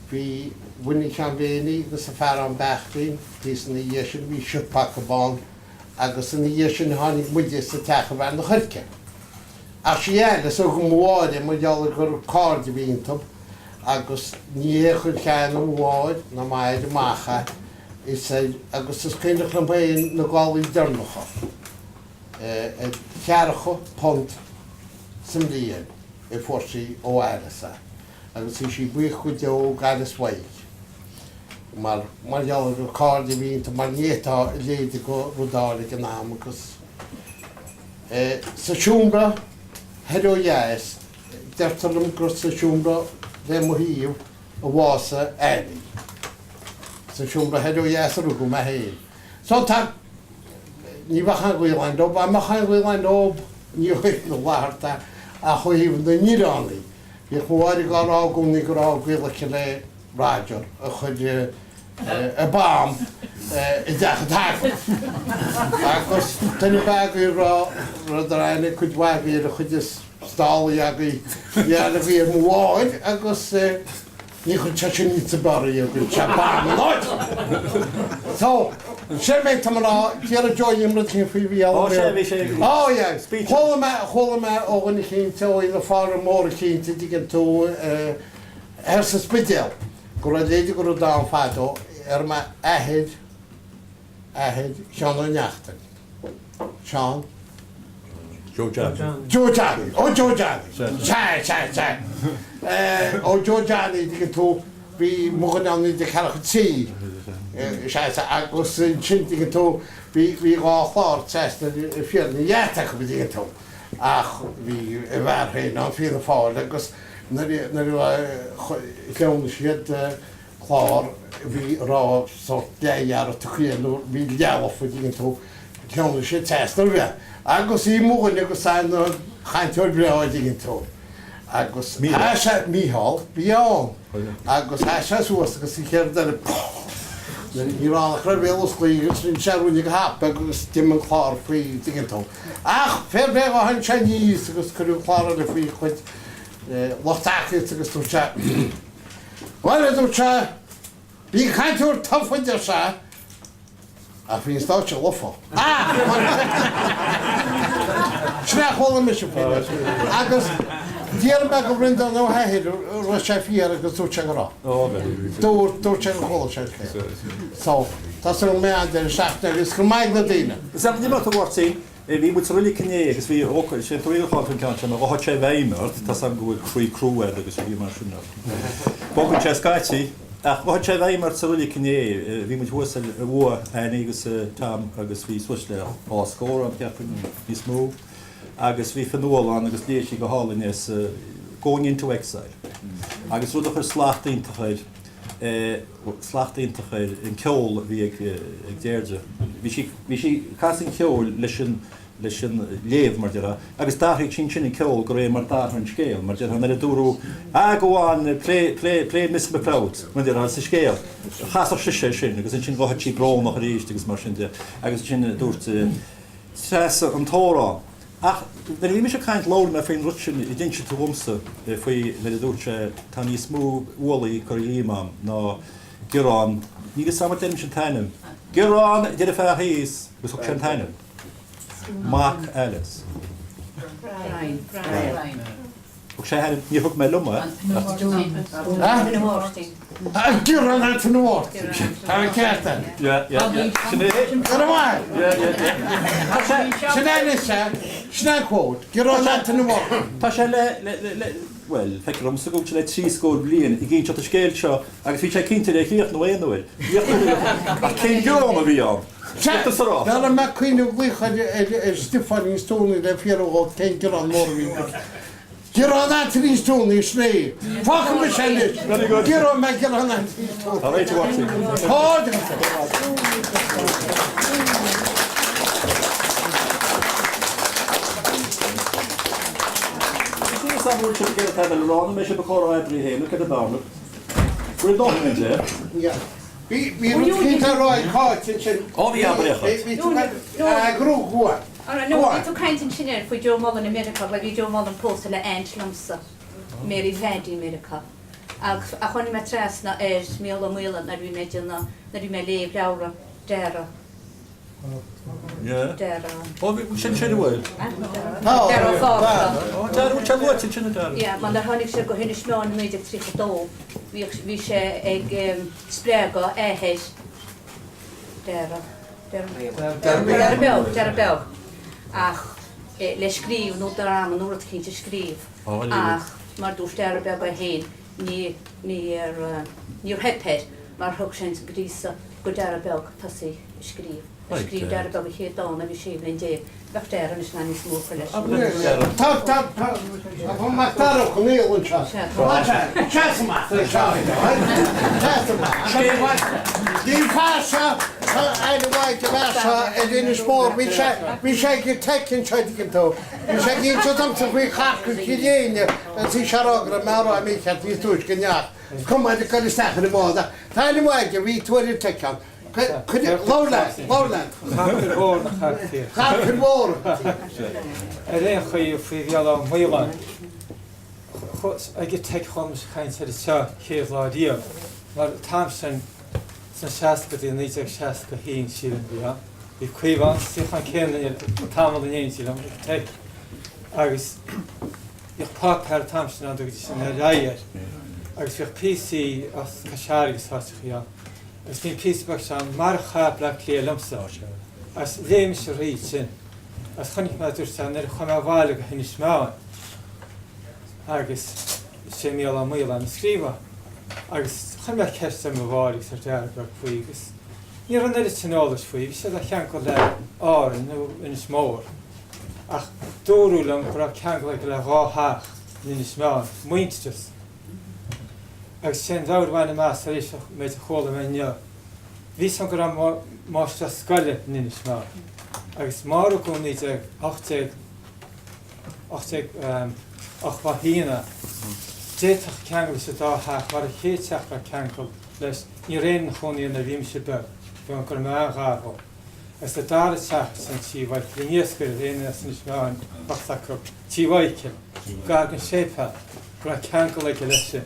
bhí Winnie Sheáin Mhéiní agus a fear ann Beairtlín, thíos ina dhiaidh sin bhí siopa acu ann agus ina dhiaidh sin tháinig muide sa teach i Bhearna Choirce. Ach sí Alice a thug mo mháthair é mar gheall ar gur cairde a bhí iontu agus ní hé a chuir mo mháthair ná m'athair amach é, is ar, agus is cuimhneach liom féin na gálaí deireanacha. ar cheathracha punt sa mbliain a fuair sí ó Alice é agus bhí sí buíoch go deo d'Alice Mhaidhc mar mar gheall ar gur cairde a bhí iontu mar ní fhéadfá a leithéid de rud a fháil ag an am agus sa seomra thoir ó dheas deirtear liom gur sa seomra le mo thaobh a bhásaigh Annie. Sa seomra thoir ó dheas a rugadh mé féin. So tá, ní bheadh aon ghaol agam leo, dá mbeadh aon ghaol agam leo, ní ó thaobh na bhFlaithearta ach ó thaobh na nDireánaigh. Bhíodh mo mháthair á rá i gcónaí go raibh gaol aici le Roger a chuir an bomb i dteach an tsagairt. Agus duine ar bith agaibh a raibh rud ar aithne cuid mhaith agaibh ar an chuid is stálaí agaibh, bhí aithne agaibh ar mo mháthair agus Ní chuir sé sin iontas ar bith orainn, chuir sé bomb in áit. So. Sin mé, tá mé ag rá, d'iarr Joe dhíom rud éicint faoi Mhícheál Ó Ó sea, bhí sé ag Ó yeah. speech. Chuala mé, chuala mé ó dhuine éicint, ó na fearaibh móra éicint, a dtuigeann tú, thoir sa Spidéal, go raibh leide go rud ann fadó, ar mé athair, athair Sheáin Ó Neachtain. Seán? Joe Johnny. Joe Johnny. Ó Joe Johnny. Sea, sea, sea. Ó Joe Johnny, dtuigeann tú, bhí mo dhuine ann 1943. Sea, sea, agus ansin, dtuigeann tú, bhí, bhí dhá chlár trasna fiar na gheata acu, dtuigeann tú. Ach bhí a bhfear féin ann, Fianna Fáil, agus nuair, nuair a shleamhnaigh siad, clár a bhí a raibh sórt leathdhearadh tugtha air nó bhí leafa an dtuigeann tú, shleamhnaigh sé trasna roimhe agus í mo dhuine agus é ina chainteoir breá an dtuigeann tú agus tha sé, Mícheál, bhí ann agus tha sé suas agus an chéad rud eile ní raibh ann ach raibh béal osclaí agus rinne sé ruainne go thapa agus d'imigh an clár faoi an dtuigeann tú. Ach fair play dhó tháinig sé aníos agus cuireadh clár eile faoi chuid lucht tacaíochta agus dúirt sé Bhuel, a dúirt sé, bhí an cainteoir tofa, a deir sé, ach bhí an stáitse lofa. Ach! Sin é a chuala mise faoi anois. Agus d'iarr mé go Bhreandán Ó hEithir an raibh sé fíor agus dúirt sé go raibh. Dúirt, dúirt sé gur chuala sé an scéal. So, tá súil agam go mbeidh an-deireadh seachtaine agus go mbeidh na daoine. Is ea, ní maith tú, a Mháirtín. Bhí muid sa roilig inné agus bhí ócáid, sé an tuairim a chaill an ceann seo ná dhothaigh sé i bhfeidhm ort, tá 's agam go bhfuil croí crua agat agus rudaí mar sin ort. Bogann sé scaití, ach dhothaigh sé i bhfeidhm ort sa roilig inné, bhí muid thuas ar uaigh Annie agus Tom agus bhí suas le dhá scór ann cheapfainn, nó níos mó, agus bhí Fionnuala ann agus léigh sí go hálainn as Going into Exile agus rud a chuir slacht iontach air, slacht iontach ar an ceol a bhí ag Deirdre. Bhí sí, bhí sí ag casadh an cheoil leis an, leis an léamh, mar déarfá, agus d'athraigh sí ansin an ceol de réir mar d'athraigh an scéal, mar déarfá, nuair a dúradh, Ah, go on, play, play, play Miss McLeod, mar déarfá, sa scéal. Chasfadh sise é sin agus ansin ghoidfeadh sí brónach arís agus mar sin de. Agus ansin dúirt Treasa an t-amhrán. Ach nuair a bhí mise ag caint labhair mé faoin rud sin a d'inse tú dhomsa faoi nuair a dúirt sé tá níos mó ualaí curtha dhíom a'm ná giorrán, níl fhios a'm an ndeirimse an t-ainm, giorrán a deir an fear thíos agus thug sé an t-ainm. Mac Alice. Brian. Brian. Thug sé a hainm, níor thug mé liom é. Giorrán Antaine Mháirtín. Tá an ceart agat. Yeah, yeah, yeah. Sin é. Go raibh maith. Yeah, yeah, yeah. Tá sé. Sin é anois é. Sin é an quote. Giorrán Antaine Mháirtín. Tá sé le, le, le, le, bhuel, feictear dhomsa go bhfuil sé le 30 bliain ag inseacht an scéil seo agus bhí sé cinnte le críochnú aon uair. Ach cén giorrán a bhí ann? Sea, bheadh mé ag cuimhneamh glaoch ar Stiofáinín Stoney le fiafraí dhó cén giorrán mór a bhí agat. Giorrán Anthony Stoney, sin é. Fágfaidh mise anois. Giorróidh mé Giorrán Anthony Stoney. Tá réiteach uait. Cairde! Is é an bhfuil sibh ag iarraidh tada le rá nó mbeidh sibh ag comhrá eadraibh féin nó céard a bhearna? Bhfuil dóthain againn de? Bhí rud éicint le rá ag Cáit ansin. Ó bhí abair é a Cháit. Bhí tú ag go on. Alright, no, bhí tú ag caint ansin air faoi Joe Mullen i Meiriceá, bhuel bhí Joe Mullen pósta le aint liomsa, Mary Phaddy i Meiriceá. Ach tháinig mé trasna ar Mícheál Ó Maoláin nuair a bhí mé ag déanamh, nuair a bhí mé ag léamh leabhra Dara. Yeah. Dara. Ó bhí sin sin a bhfuil. Dara Ó Fátharta. Ó Dara, bhfuil sé luaite ansin a Dara. Yeah, mar nuair a tháinig sé go hInis Meáin i 1932, bhíodh, bhí sé ag spreagadh athair Dara, Dara, Dara Beag, Dara Beag, ach le scríobh nó dráma nó rud eicínt a scríobh. Ach mar dúirt Dara Beag é féin, ní, níor, níor theip air mar thug sé an gríosadh go Dara Beag tosaí ag scríobh. Scríobh Dara Beag a chéad dán agus 16 bhliain. Bheadh Dara anois in ann níos mó a chur leis. Tá, tá, tá, tá Mac Dara Ó Conaill anseo. Seas amach anseo. Seas amach. Bhí fear seo, tá aire mhaith ag an bhfear seo ar Inis Mór. Bhí sé, bhí sé ag an Teic anseo, an dtuigeann tú. Bhí sé ag inse domsa faoi charcair Chill Éinne agus bhí sé ag rá go raibh mé ag rá mícheart níos túisce inniu. Is cuma ag dul isteach ar an mbád ach tá aithne mhaith aige, bhí tú ar an Teic ann. Labhair leat, labhair leat. Carcair mhór na carcair. Carcair mhór. Ar aon chaoi faoi Mhícheál Ó Maoláin, ag an Teic chuala mise caint air anseo chéad lá riamh, mar an t-am sin. Sna seascaidí, 1961 sílim a bhí ann. Bhí Caomhán sa suíochán céanna tamall in éindí liom ag Teic agus bhíodh páipéar an t-am sin ann, dtugaidís an Ar Aghaidh air, agus bhíodh píosaí as Cois Fharraige agus áiteachaí ann agus bhí an píosa beag seo ann, Mar a Chaith Bleá Cliath Liomsa, agus léigh mise thríd sin agus chonaic mé, dúirt sé, nuair a chuaigh mé abhaile go hInis Meáin agus sé Mícheál Ó Maoláin a scríobh é agus chuir mé ceist ar mo mháthair agus ar Dara beag faoi agus ní raibh an oiread sin eolais faoi, bhí sé de cheangal le Árainn nó Inis Mór ach dúradh liom go raibh ceangal aige le dhá theach in Inis Meáin, Muintearas. Agus sé an mheabhair a bhainim as tar éis an méid a chuala mé inniu, bhí 'fhios a'm go raibh máistreás scoile in Inis Meáin agus má rugadh 1918, 1881 é. D'fhéadfadh ceangal leis an dá theach, mar an chéad teach a raibh ceangal leis, ní raibh éinne ina chónaí ann nuair a bhí mise beag, bhí ann go raibh mé an-ghar dhó. Agus an dara teach, sin Tí Mhichael an Iascaire, éinne as Inis Meáin, bheadh 'fhios acu, Tí Mhichael, gar don séipéal, go raibh ceangal aige leis sin.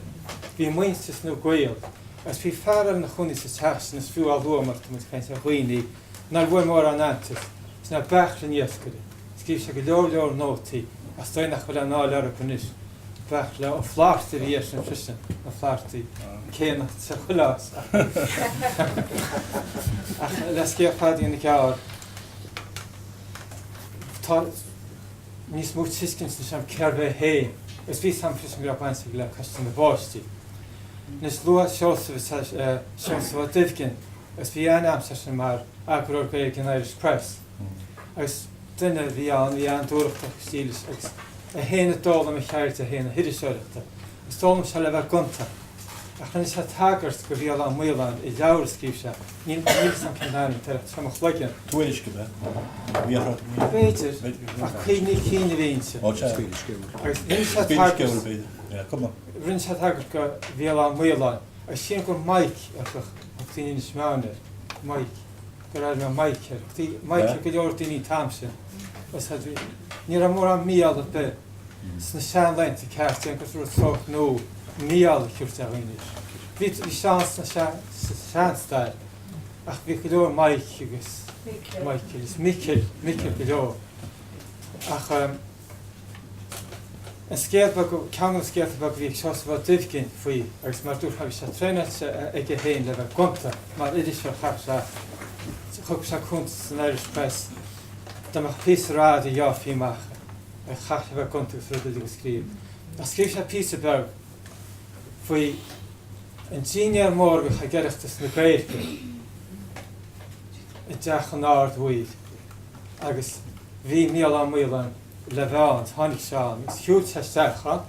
Bhí muintearas nó gaol, agus bhí fear eile ina chónaí sa teach sin, is fiú á lua mar tá muid ag caint ar dhaoine nár bhfuair mórán aitheantais, sin é Beairtle an Iascaire. Scríobh sé go leor leor nótaí ach is dóigh nach bhfuil aon fháil orthu anois. Beairtle Ó Flaithearta a bhí airsean freisin, na Flaitheartaigh céanna sa chuile áit ach le scéal fada a dhéanamh gearr, tá níos mó tuiscint anois agam cérbh é féin agus bhí 'fhios a'm freisin go raibh baint aige le Coiste na bPáistí. Anois luadh Seosamh, Seosamh Ó Duibhginn agus bhí aithne a'msa airsean mar eagarthóir Gaeilge an Irish Press. Agus duine a bhí ann a bhí an-dúthrachtach agus dílis agus é féin a d'fhoghlaim a cheird é féin na hiriseoireachta agus d'fhoghlaim sé le bheith gonta. Ach rinne sé tagairt go Mhícheál Ó Maoláin i leabhar a scríobh sé, níl níl 'fhios a'm cén ainm atá air ach tá sé i mo chloigeann. Tuairisc ab ea? B'fhéidir, ach cuimhní cinn a bhí inti. Agus rinne sé tagairt, rinne sé tagairt go Mhícheál Ó Maoláin agus sílim gur Mike a thug daoine Inis Meáin air, Mike. gur air mé Mike air. Bhí Mike ag go leor daoine an t-am sin. Ní raibh mórán Mícheál ar bith sna seanlaethanta ceart déan gur rud sórt nua Mícheál a thabhairt ar dhaoine. Bhí bhí Seán sna seanstair ach bhí go leor Mike agus Michael is Micil, Micil go leor. Ach An scéal beag, ceann de na scéalta beaga a bhí ag Seosamh Ó Duibhginn faoi agus mar a dúirt mé bhí sé traenáilte aige féin le bheith gonta mar iriseoir chaith sé, thug sé cuntas san Irish Press dá mbeadh píosa rada gheobhaí amach é agus chaith sé bheith gonta agus rud uilig a scríobh. Ach scríobh sé píosa beag faoi an dinnéar mór a bhíodh ag Oireachtas na Gaeilge i dTeach an Ard-Mhaoir agus bhí Mícheál Ó Maoláin le bheith ann, tháinig sé ann agus shiúil sé isteach ann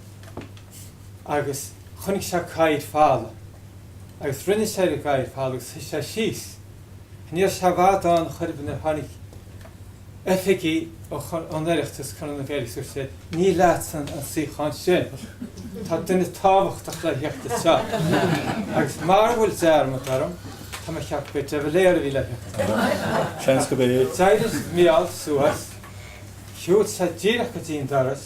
agus chonaic sé cathaoir folamh agus rinne sé ar an gcathaoir folamh agus shuigh sé síos. Ní raibh sé i bhfad ann chor ar bith nuair a tháinig oifigigh ón Oireachtas, Conradh na Gaeilge, agus dúirt sé, ní leatsa an suíochán sin, tá duine tábhachtach le theacht anseo. Agus mara bhfuil dearmad orm, tá mé ag ceapadh gur de Valera a bhí le theacht ann. Seans gurb é. D'éirigh Mícheál suas. Shiúil sé díreach go dtí an doras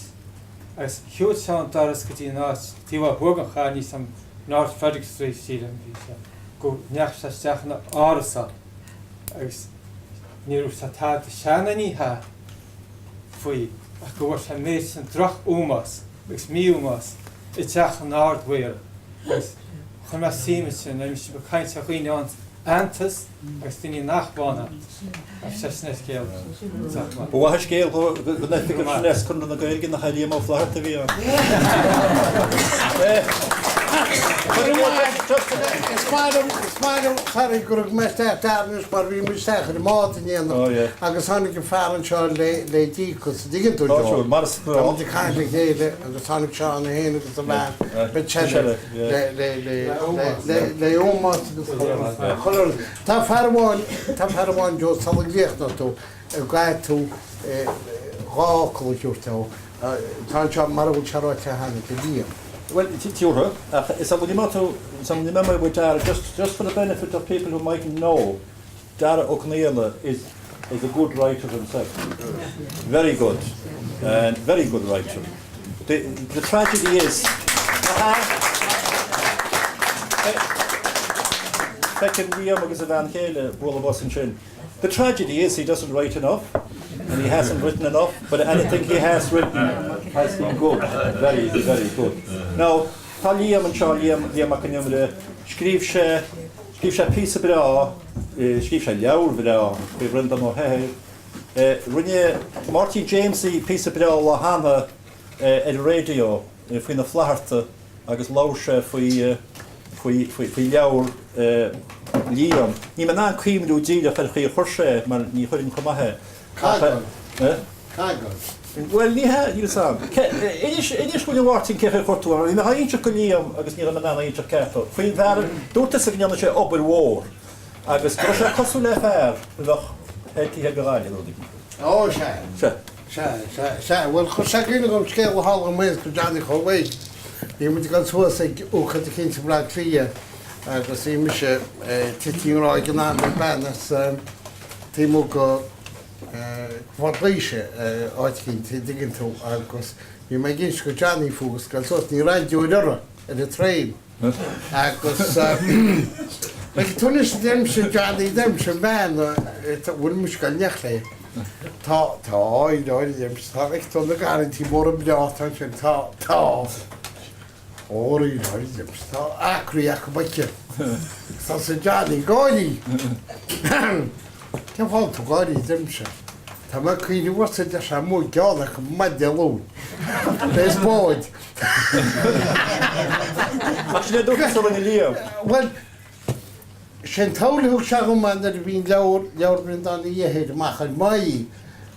agus shiúil sé ón doras go dtí an áit taobh ó thuaidh den chathair, níl 'fhios a'm, North Frederick Street sílim a bhí sé, go ndeachaigh sé isteach ina árasán agus níor dhúirt sé tada, sea ná ní hea faoi ach go bhfuair sé an méid sin droch-ómós agus mí-ómós i dteach an Ard-Mhaora agus chuir mé suim ansin, nuair a bhí sibh ag caint ar dhaoine ann aitheantas agus daoine nach bhfaigheann aitheantas agus sé sin an scéal sách maith. Ba mhaith an scéal don oifigeach sin as Conradh na Gaeilge nach é Liam Ó Flaithearta a bhí ann. Is maith liom, is maith liom, sorry, go raibh mé isteach anois mar bhí muid isteach ar an mbád in éineacht agus tháinig an fear anseo le le díocas, an dtuigeann tú Joe? Tá muid ag caint le chéile agus tháinig Seán é féin agus a bhean Michelle le ómós agus chuile Tá fear amháin, tá fear amháin Joe sula gcríochnóidh tú, a gcaithfidh tú dhá fhocal a thabhairt dó. Tá anseo mara bhfuil sé ráite cheana ag Liam. Bhuel, tiúrtha, ach is amhlaidh má tú, is amhlaidh mé with Dara, just, just for the benefit of people who mightn't know, Dara Ó Conaola is, is a good writer himself. Very good. And very good writer. The, the tragedy is... Feicim Liam agus a bhean chéile bualadh bos ansin. The tragedy is he doesn't write enough and he hasn't written enough, but anything he has written has been good, very, very good. Now, tá Liam anseo, Liam, Liam Mac Con Iomaire, scríobh sé, scríobh sé píosa breá, scríobh sé leabhar bhreá faoi Bhreandán Ó hEithir. Rinne Máirtín Jamesie píosa breá lá cheana ar an raidió faoi na Flatharta agus labhair sé faoi, faoi, faoi, faoi leabhar Liam. Níl mé in ann cuimhniú díreach ar chaoi a chuir sé é mar ní chuirfinn chomh maith é. Cagán. Cagán. Bhuel, ní hea, níl 'fhios a'm. Inis, inis dúinn a Mháirtín cé chaoi a chuir tú é, mar bhí mé á inseacht go Liam agus ní raibh mé in ann a inseacht ceart dó. Faoin bhfear, dúirt tusa go ndearna sé obair mhór agus go raibh sé cosúil le fear a bheadh eitilte go Gaillimh nó rud éigin. Ó, sea. Sea. Sea, sea, sea. Bhuel, chuir sé i gcuimhne dhom scéal a tharla dhom agus do Johnny chomh maith. Bhí muid ag dul suas ag ócáid eicínt i mBleá Cliath agus bhí mise tite i ngrá ag an am le bean as taobh amuigh go Phort Laoise, áit eicínt, an dtuigeann tú, agus bhí mé ag inse go Johnny fúithi agus ag dul suas, ní raibh raidió uirthi ar an traein. Agus like tú anois deirimse Johnny deirimse an bhean a bhfuil mise ag dul in éineacht léi. Tá, tá, i ndáiríre deirimse, tá like tú na garrantaí móra breá atá ansin, tá, tá. Ó i ndáiríre deirimse, tá acraí acu aici. Thosaigh Johnny ag gáirí. Cén fáth tú ag gáirí deirimse? Tá mé ag cuimhneamh ort a deir sé amuigh geall acu maidin Dé Luain. Fé spáid. Ach sin é dúirt tusa a rinne Liam. Bhuel, sé an tsamhail a thug sé dhom é nuair a bhí an leabhar, Leabhar Bhreandáin Uí Eithir, amach ar m'aghaidh,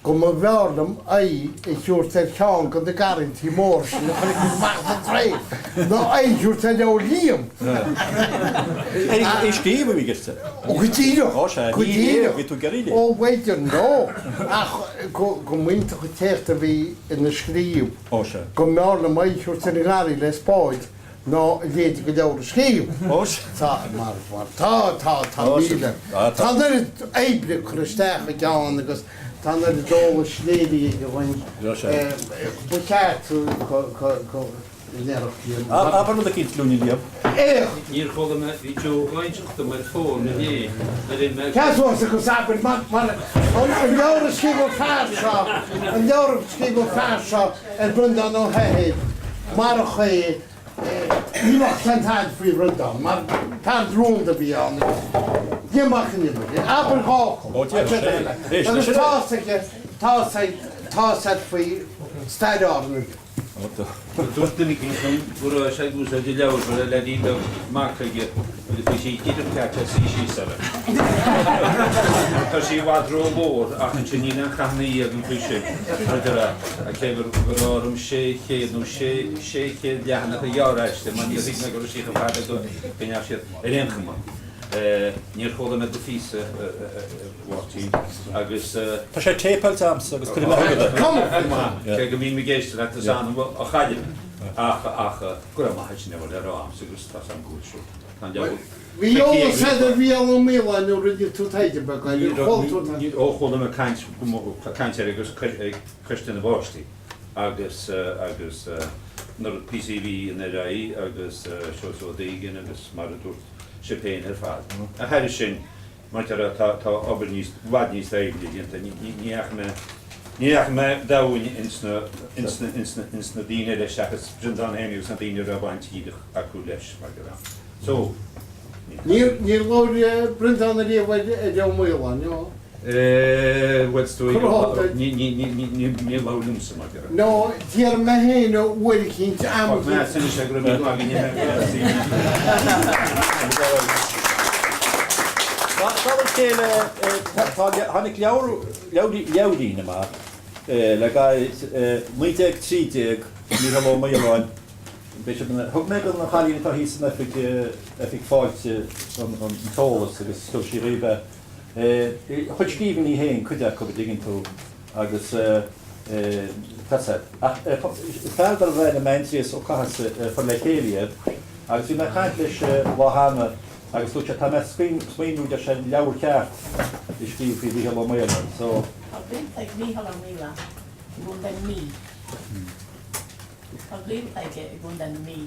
go mba bhfearr liom aghaidh a thabhairt ar cheann de na garrantaí móra sin a chonaic muid amach sa traein ná aghaidh a thabhairt ar leabhar Liam. É scríobh a bhí i gceist. Ó, go díreach! Ó, sea, Go ní díreach! léamh, bhí tú ag iarraidh léamh. Ó, b'fhéidir, no, ach go, go mb'iontach an t-éacht a bhí ina scríobh. Ó, sea. Go mb'fhearr liom aghaidh a thabhairt ar an ngarraí le spáid ná a leithéid de leabhar a scríobh. Ó, sea. Tá, mar, mar, tá, tá, tá Ó, sea. míle. Tá, tá. Tá an oiread oibre curtha isteach aige ann agus tá an oiread eolais léirithe aige dhúinn. Ó, sea. Ba cheart go, go, go. Abair rud eicínt dúinn, a Liam. Éach! Níor chuala mé, bhí Joe dhá inseacht dom ar fón inné nuair a mé. Ceas ort agus abair mar mar an leabhar a scríobh an fear seo, an leabhar a scríobh an fear seo ar Bhreandán Ó hEithir, marach é ní bheadh aon tada faoi Bhreandán mar fear rúnda a bhí ann agus Liam Mac an Iomaire, abair dhá fhocal. Ó déarfaidh sé. Éist Agus tá's aige, tá's ag, tá's a'd faoi stair Árann aige. Dúirt duine eicínt liom go raibh sé ag úsáid an leabhair go raibh leaidín beag mac aige agus bhí sí díreach ceart le suí síos air. Mar tá sí i bhfad ró-mhór ach ansin níl aon chathanna agam faoi sin. Mar a déarfá, cé go raibh orm 600 nó 600 leathanach a ghearradh aisti mar níor thuig mé go raibh sí chomh fada go ndeachaigh siad ar aon chuma. Níor chuala mé do phíosa, a Mháirtín, agus. Tá sé téipeáilte a'msa agus cuirfidh mé chugat é. Cé go mbím ag éisteacht leat is annamh a chaillim ach ach go raibh maith a't sin a bhfuil le rá a'msa agus tá's a'm go bhfuil sé. Tá an leabhar Bhí eolas agat ar Mhícheál Ó Maoláin nó rinne tú taighde beag air? Ar chuala tú Ní ó chuala mé caint caint air agus ag coiste na bpáistí agus agus na píosaí a bhí in Ar Aghaidh agus Seosamh Ó Duiginn agus mar a dúirt sibh féin ar fad. Ach thairis sin, mar tá, tá obair níos, i bhfad níos doimhne déanta. Ní, ní dheachaigh mé, ní dheachaigh mé domhain ins na, ins na, ins na, ins na daoine eile seachas Breandán féin agus na daoine a raibh baint dhíreach acu leis, mar go raibh. So, ní. Níor, níor labhair Breandán ariamh ar, ar Ó Maoláin, nó? Bhuel, is dóigh, ní, ní, ní, ní, ní, níor labhair liomsa, mar go raibh. Nó, déarfaidh mé féin uair eicínt, am Fág mé as anois é go raibh míle maith agat. Mar a chéile, tháinig leabhar, leabhairín amach le gairid, 1913, Mícheál Ó Maoláin, beidh siad ina, thug mé don chailín atá thíos san oifig, oifig Fáilte an t-eolas agus thug sí dhaoibh é. A chuid scríbhinní féin, cuid acu, a dtuigeann tú, agus tá sé. Ach fear darbh ainm Aindrias Ó Cathasaigh a chuir le chéile iad agus bhí mé ag caint leis lá cheana agus dúirt sé tá mé ag smaoineamh deir sé leabhar ceart a scríobh faoi Mhícheál Ó Maoláin so. Tá gaolta ag Mícheál Ó Maoláin i gContae na Mí. Tá gaolta aige i gContae na Mí.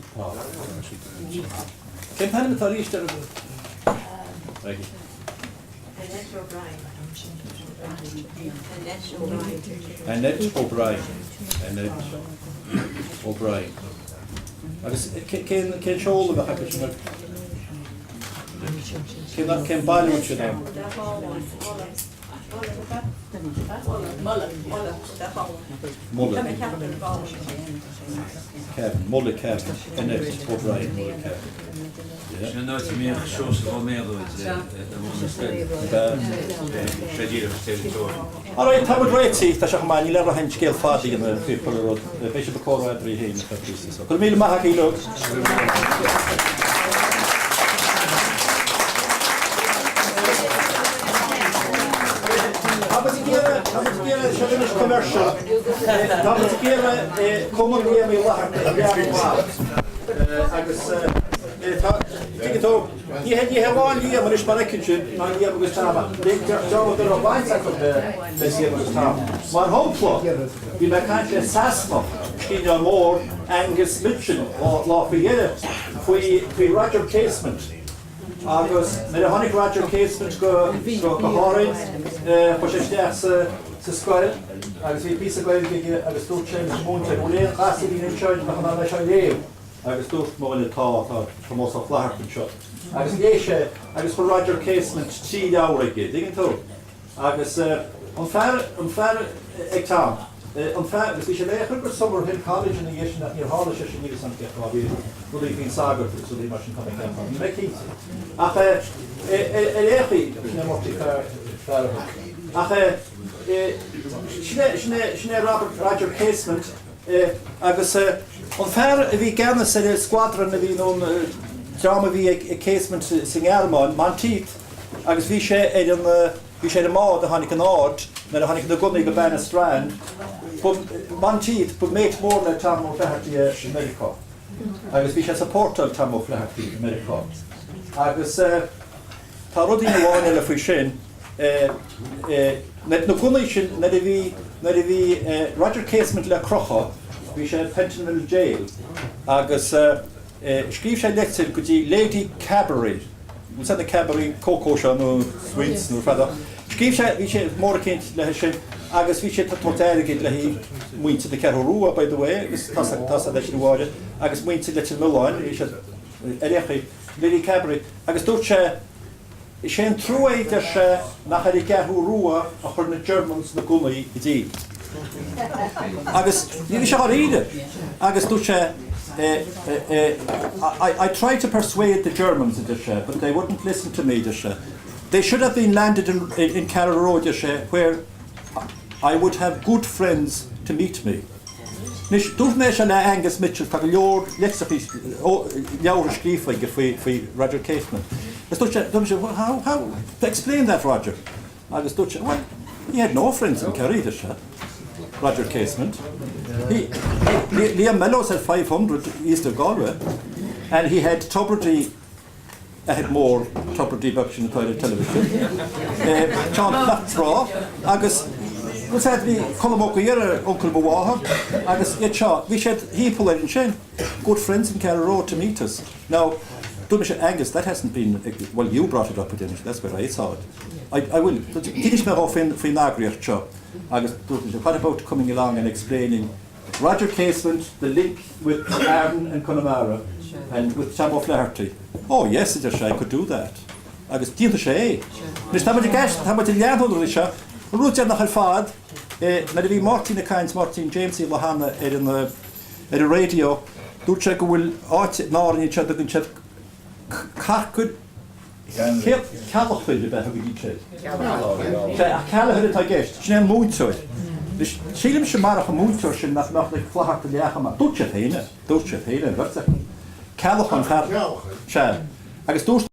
Cén t-ainm atá arís ar an. Maggie. Annette O'Brien. Annette O'Brien. Annette O'Brien. Annette O'Brien. Agus cén cén seoladh a bheadh acu sin ar Cén cén baile a bhfuil siad ann? Mullagh. Cavan. Mullagh Cavan. Annette O'Brien, Mullagh Cavan. Yeah. Sin an áit a mbíodh Seosamh Ó Méalóid i mbun na scoile. Sé díreach is iriseoir. Alright, tá muid réitithe, tá sé chomh maith, níl air ach an scéal fada a dhéanamh faoi chuile rud. Beidh sibh ag comhrá eadraibh féin ar feadh píosa. So, go raibh míle maith agaibh uilig. Tá muid ag iarraidh, tá muid ag iarraidh, seo anois commercial. Tá muid ag iarraidh Cumann Liam Uí Fhlatharta a leathnú amach. Agus tá, tuigeann tú, ní hé, ní hé amháin Liam anois mar fheiceann sibh, ná Liam agus Tom, ach dearmad ar raibh baint acu le Liam agus Tom. Mar shampla, bhí mé ag caint le Sasanach, scríbhneoir mór, Angus Mitchell, lá faoi dheireadh, faoi, faoi Roger Casement. Agus nuair a tháinig Roger Casement go, go, go hÁrainn, chuaigh sé isteach sa, sa scoil agus bhí píosa Gaeilge aige agus dúirt sé leis an múinteoir, 'Bhfuil aon ghasúirín anseo a bheadh in ann é seo a léamh? Agus dúirt mo dhuine, 'Tá, tá Tomás Ó Flatharta anseo. Agus léigh sé agus chuir Roger Casement 3 leabhar aige, dtuigeann tú? Agus an fear, an fear ag Tom, an fear, agus bhí sé le é a chur go Summerhill College ina dhiaidh sin ach níor tharla sé sin, níl 'fhios a'm cén fáth, bhí rudaí faoin sagart agus rudaí mar sin tá mé ag ceapadh, níl mé cinnte. Ach ar aon chaoi, sin é Murty fear, fear a thug. Ach sin é, sin é, sin é Robert, Roger Casement agus an fear a bhí i gceannas ar an squadron a bhí nó an dream a bhí ag Casement sa nGearmáin, Monteith, Agus bhí sé ar an, bhí sé ar an mbád a tháinig in aird nuair a tháinig na gunnaí go Banna Strand. Ba, Monteith, ba mate mór le Tom O'Flaherty é i Meiriceá. Agus bhí sé ag supportáil Tom O'Flaherty i Meiriceá. Agus tá rud amháin eile faoi sin, na gunnaí sin, nuair a bhí, nuair a bhí Roger Casement le crochadh, bhí sé i Pentonville Jail agus scríobh sé leitir go dtí Lady Cadbury, Bhfuil na Cadbury Cocoa seo nó sweets nó fada. Scríobh sé, bhí sé mór eicínt leithe sin agus bhí sé ag tabhairt airgid le haghaidh muintir na Ceathrú Rua by the way agus tá tá sé leis an bháire agus muintir Leitir Mealláin bhí siad ar aon chaoi, Lady Cadbury agus dúirt sé Is é an trua é deir sé nach ar an gCeathrú Rua a chuir na Germans na gunnaí go dtí. Agus ní bhí sé dháiríre agus dúirt sé I, I tried to persuade the Germans a deir sé but they wouldn't listen to me a deir sé. They should have been landed in, in Carraroe a deir sé where I would have good friends to meet me. Anois, dúirt mé seo le Angus Mitchell, tá go leor litreacha, leabhartha scríofa aige faoi, faoi Roger Casement. Agus dúirt sé, dúirt sé, how, how, explain that Roger. Agus dúirt sé, well, he had no friends in Kerry, deir sé, Roger Casement. He, he, Liam Mellows had 500 east of Galway, and he had Tubridy athair mór Tubridy beag sin atá ar an teilifís. Seán Fitzroy agus bhfuil fhios a'd bhí Colm Ó Gaora, uncail mo mháthar, agus iad seo, bhí siad thimpeall air ansin, good friends in Carraroe to meet us. Now, dúirt mise, Angus, that hasn't been, well you brought it up a dúirt mise, that's where I saw it. I, I will, d'inis mé dhó faoin, faoin eagraíocht seo agus dúirt mise, what about coming along and explaining Roger Casement, the link with Aran and Connemara and with Tom O'Flaherty. Oh yes, a deir sé, I could do that. Agus déanfaidh sé é. Anois tá muid ag eis, tá muid ag leathnú na rudaí seo. An rud deireanach ar fad, nuair a bhí Máirtín ag caint, Máirtín James Uí Fhlathanna ar an, ar an raidió, dúirt sé go bhfuil áit in Árainn anseo a dtugann siad Carcair, Ceallachair ab ea a thugaidís air. Sea, ach Ceallachair atá i gceist. Sin é an múinteoir. Anois, sílimse marach an múinteoir sin nach mbeadh na Flatharta leagtha amach. Dúirt siad féin é. Dúirt siad féin é, an bheirt acu. Ceallachán fear. Sea. Agus dúirt.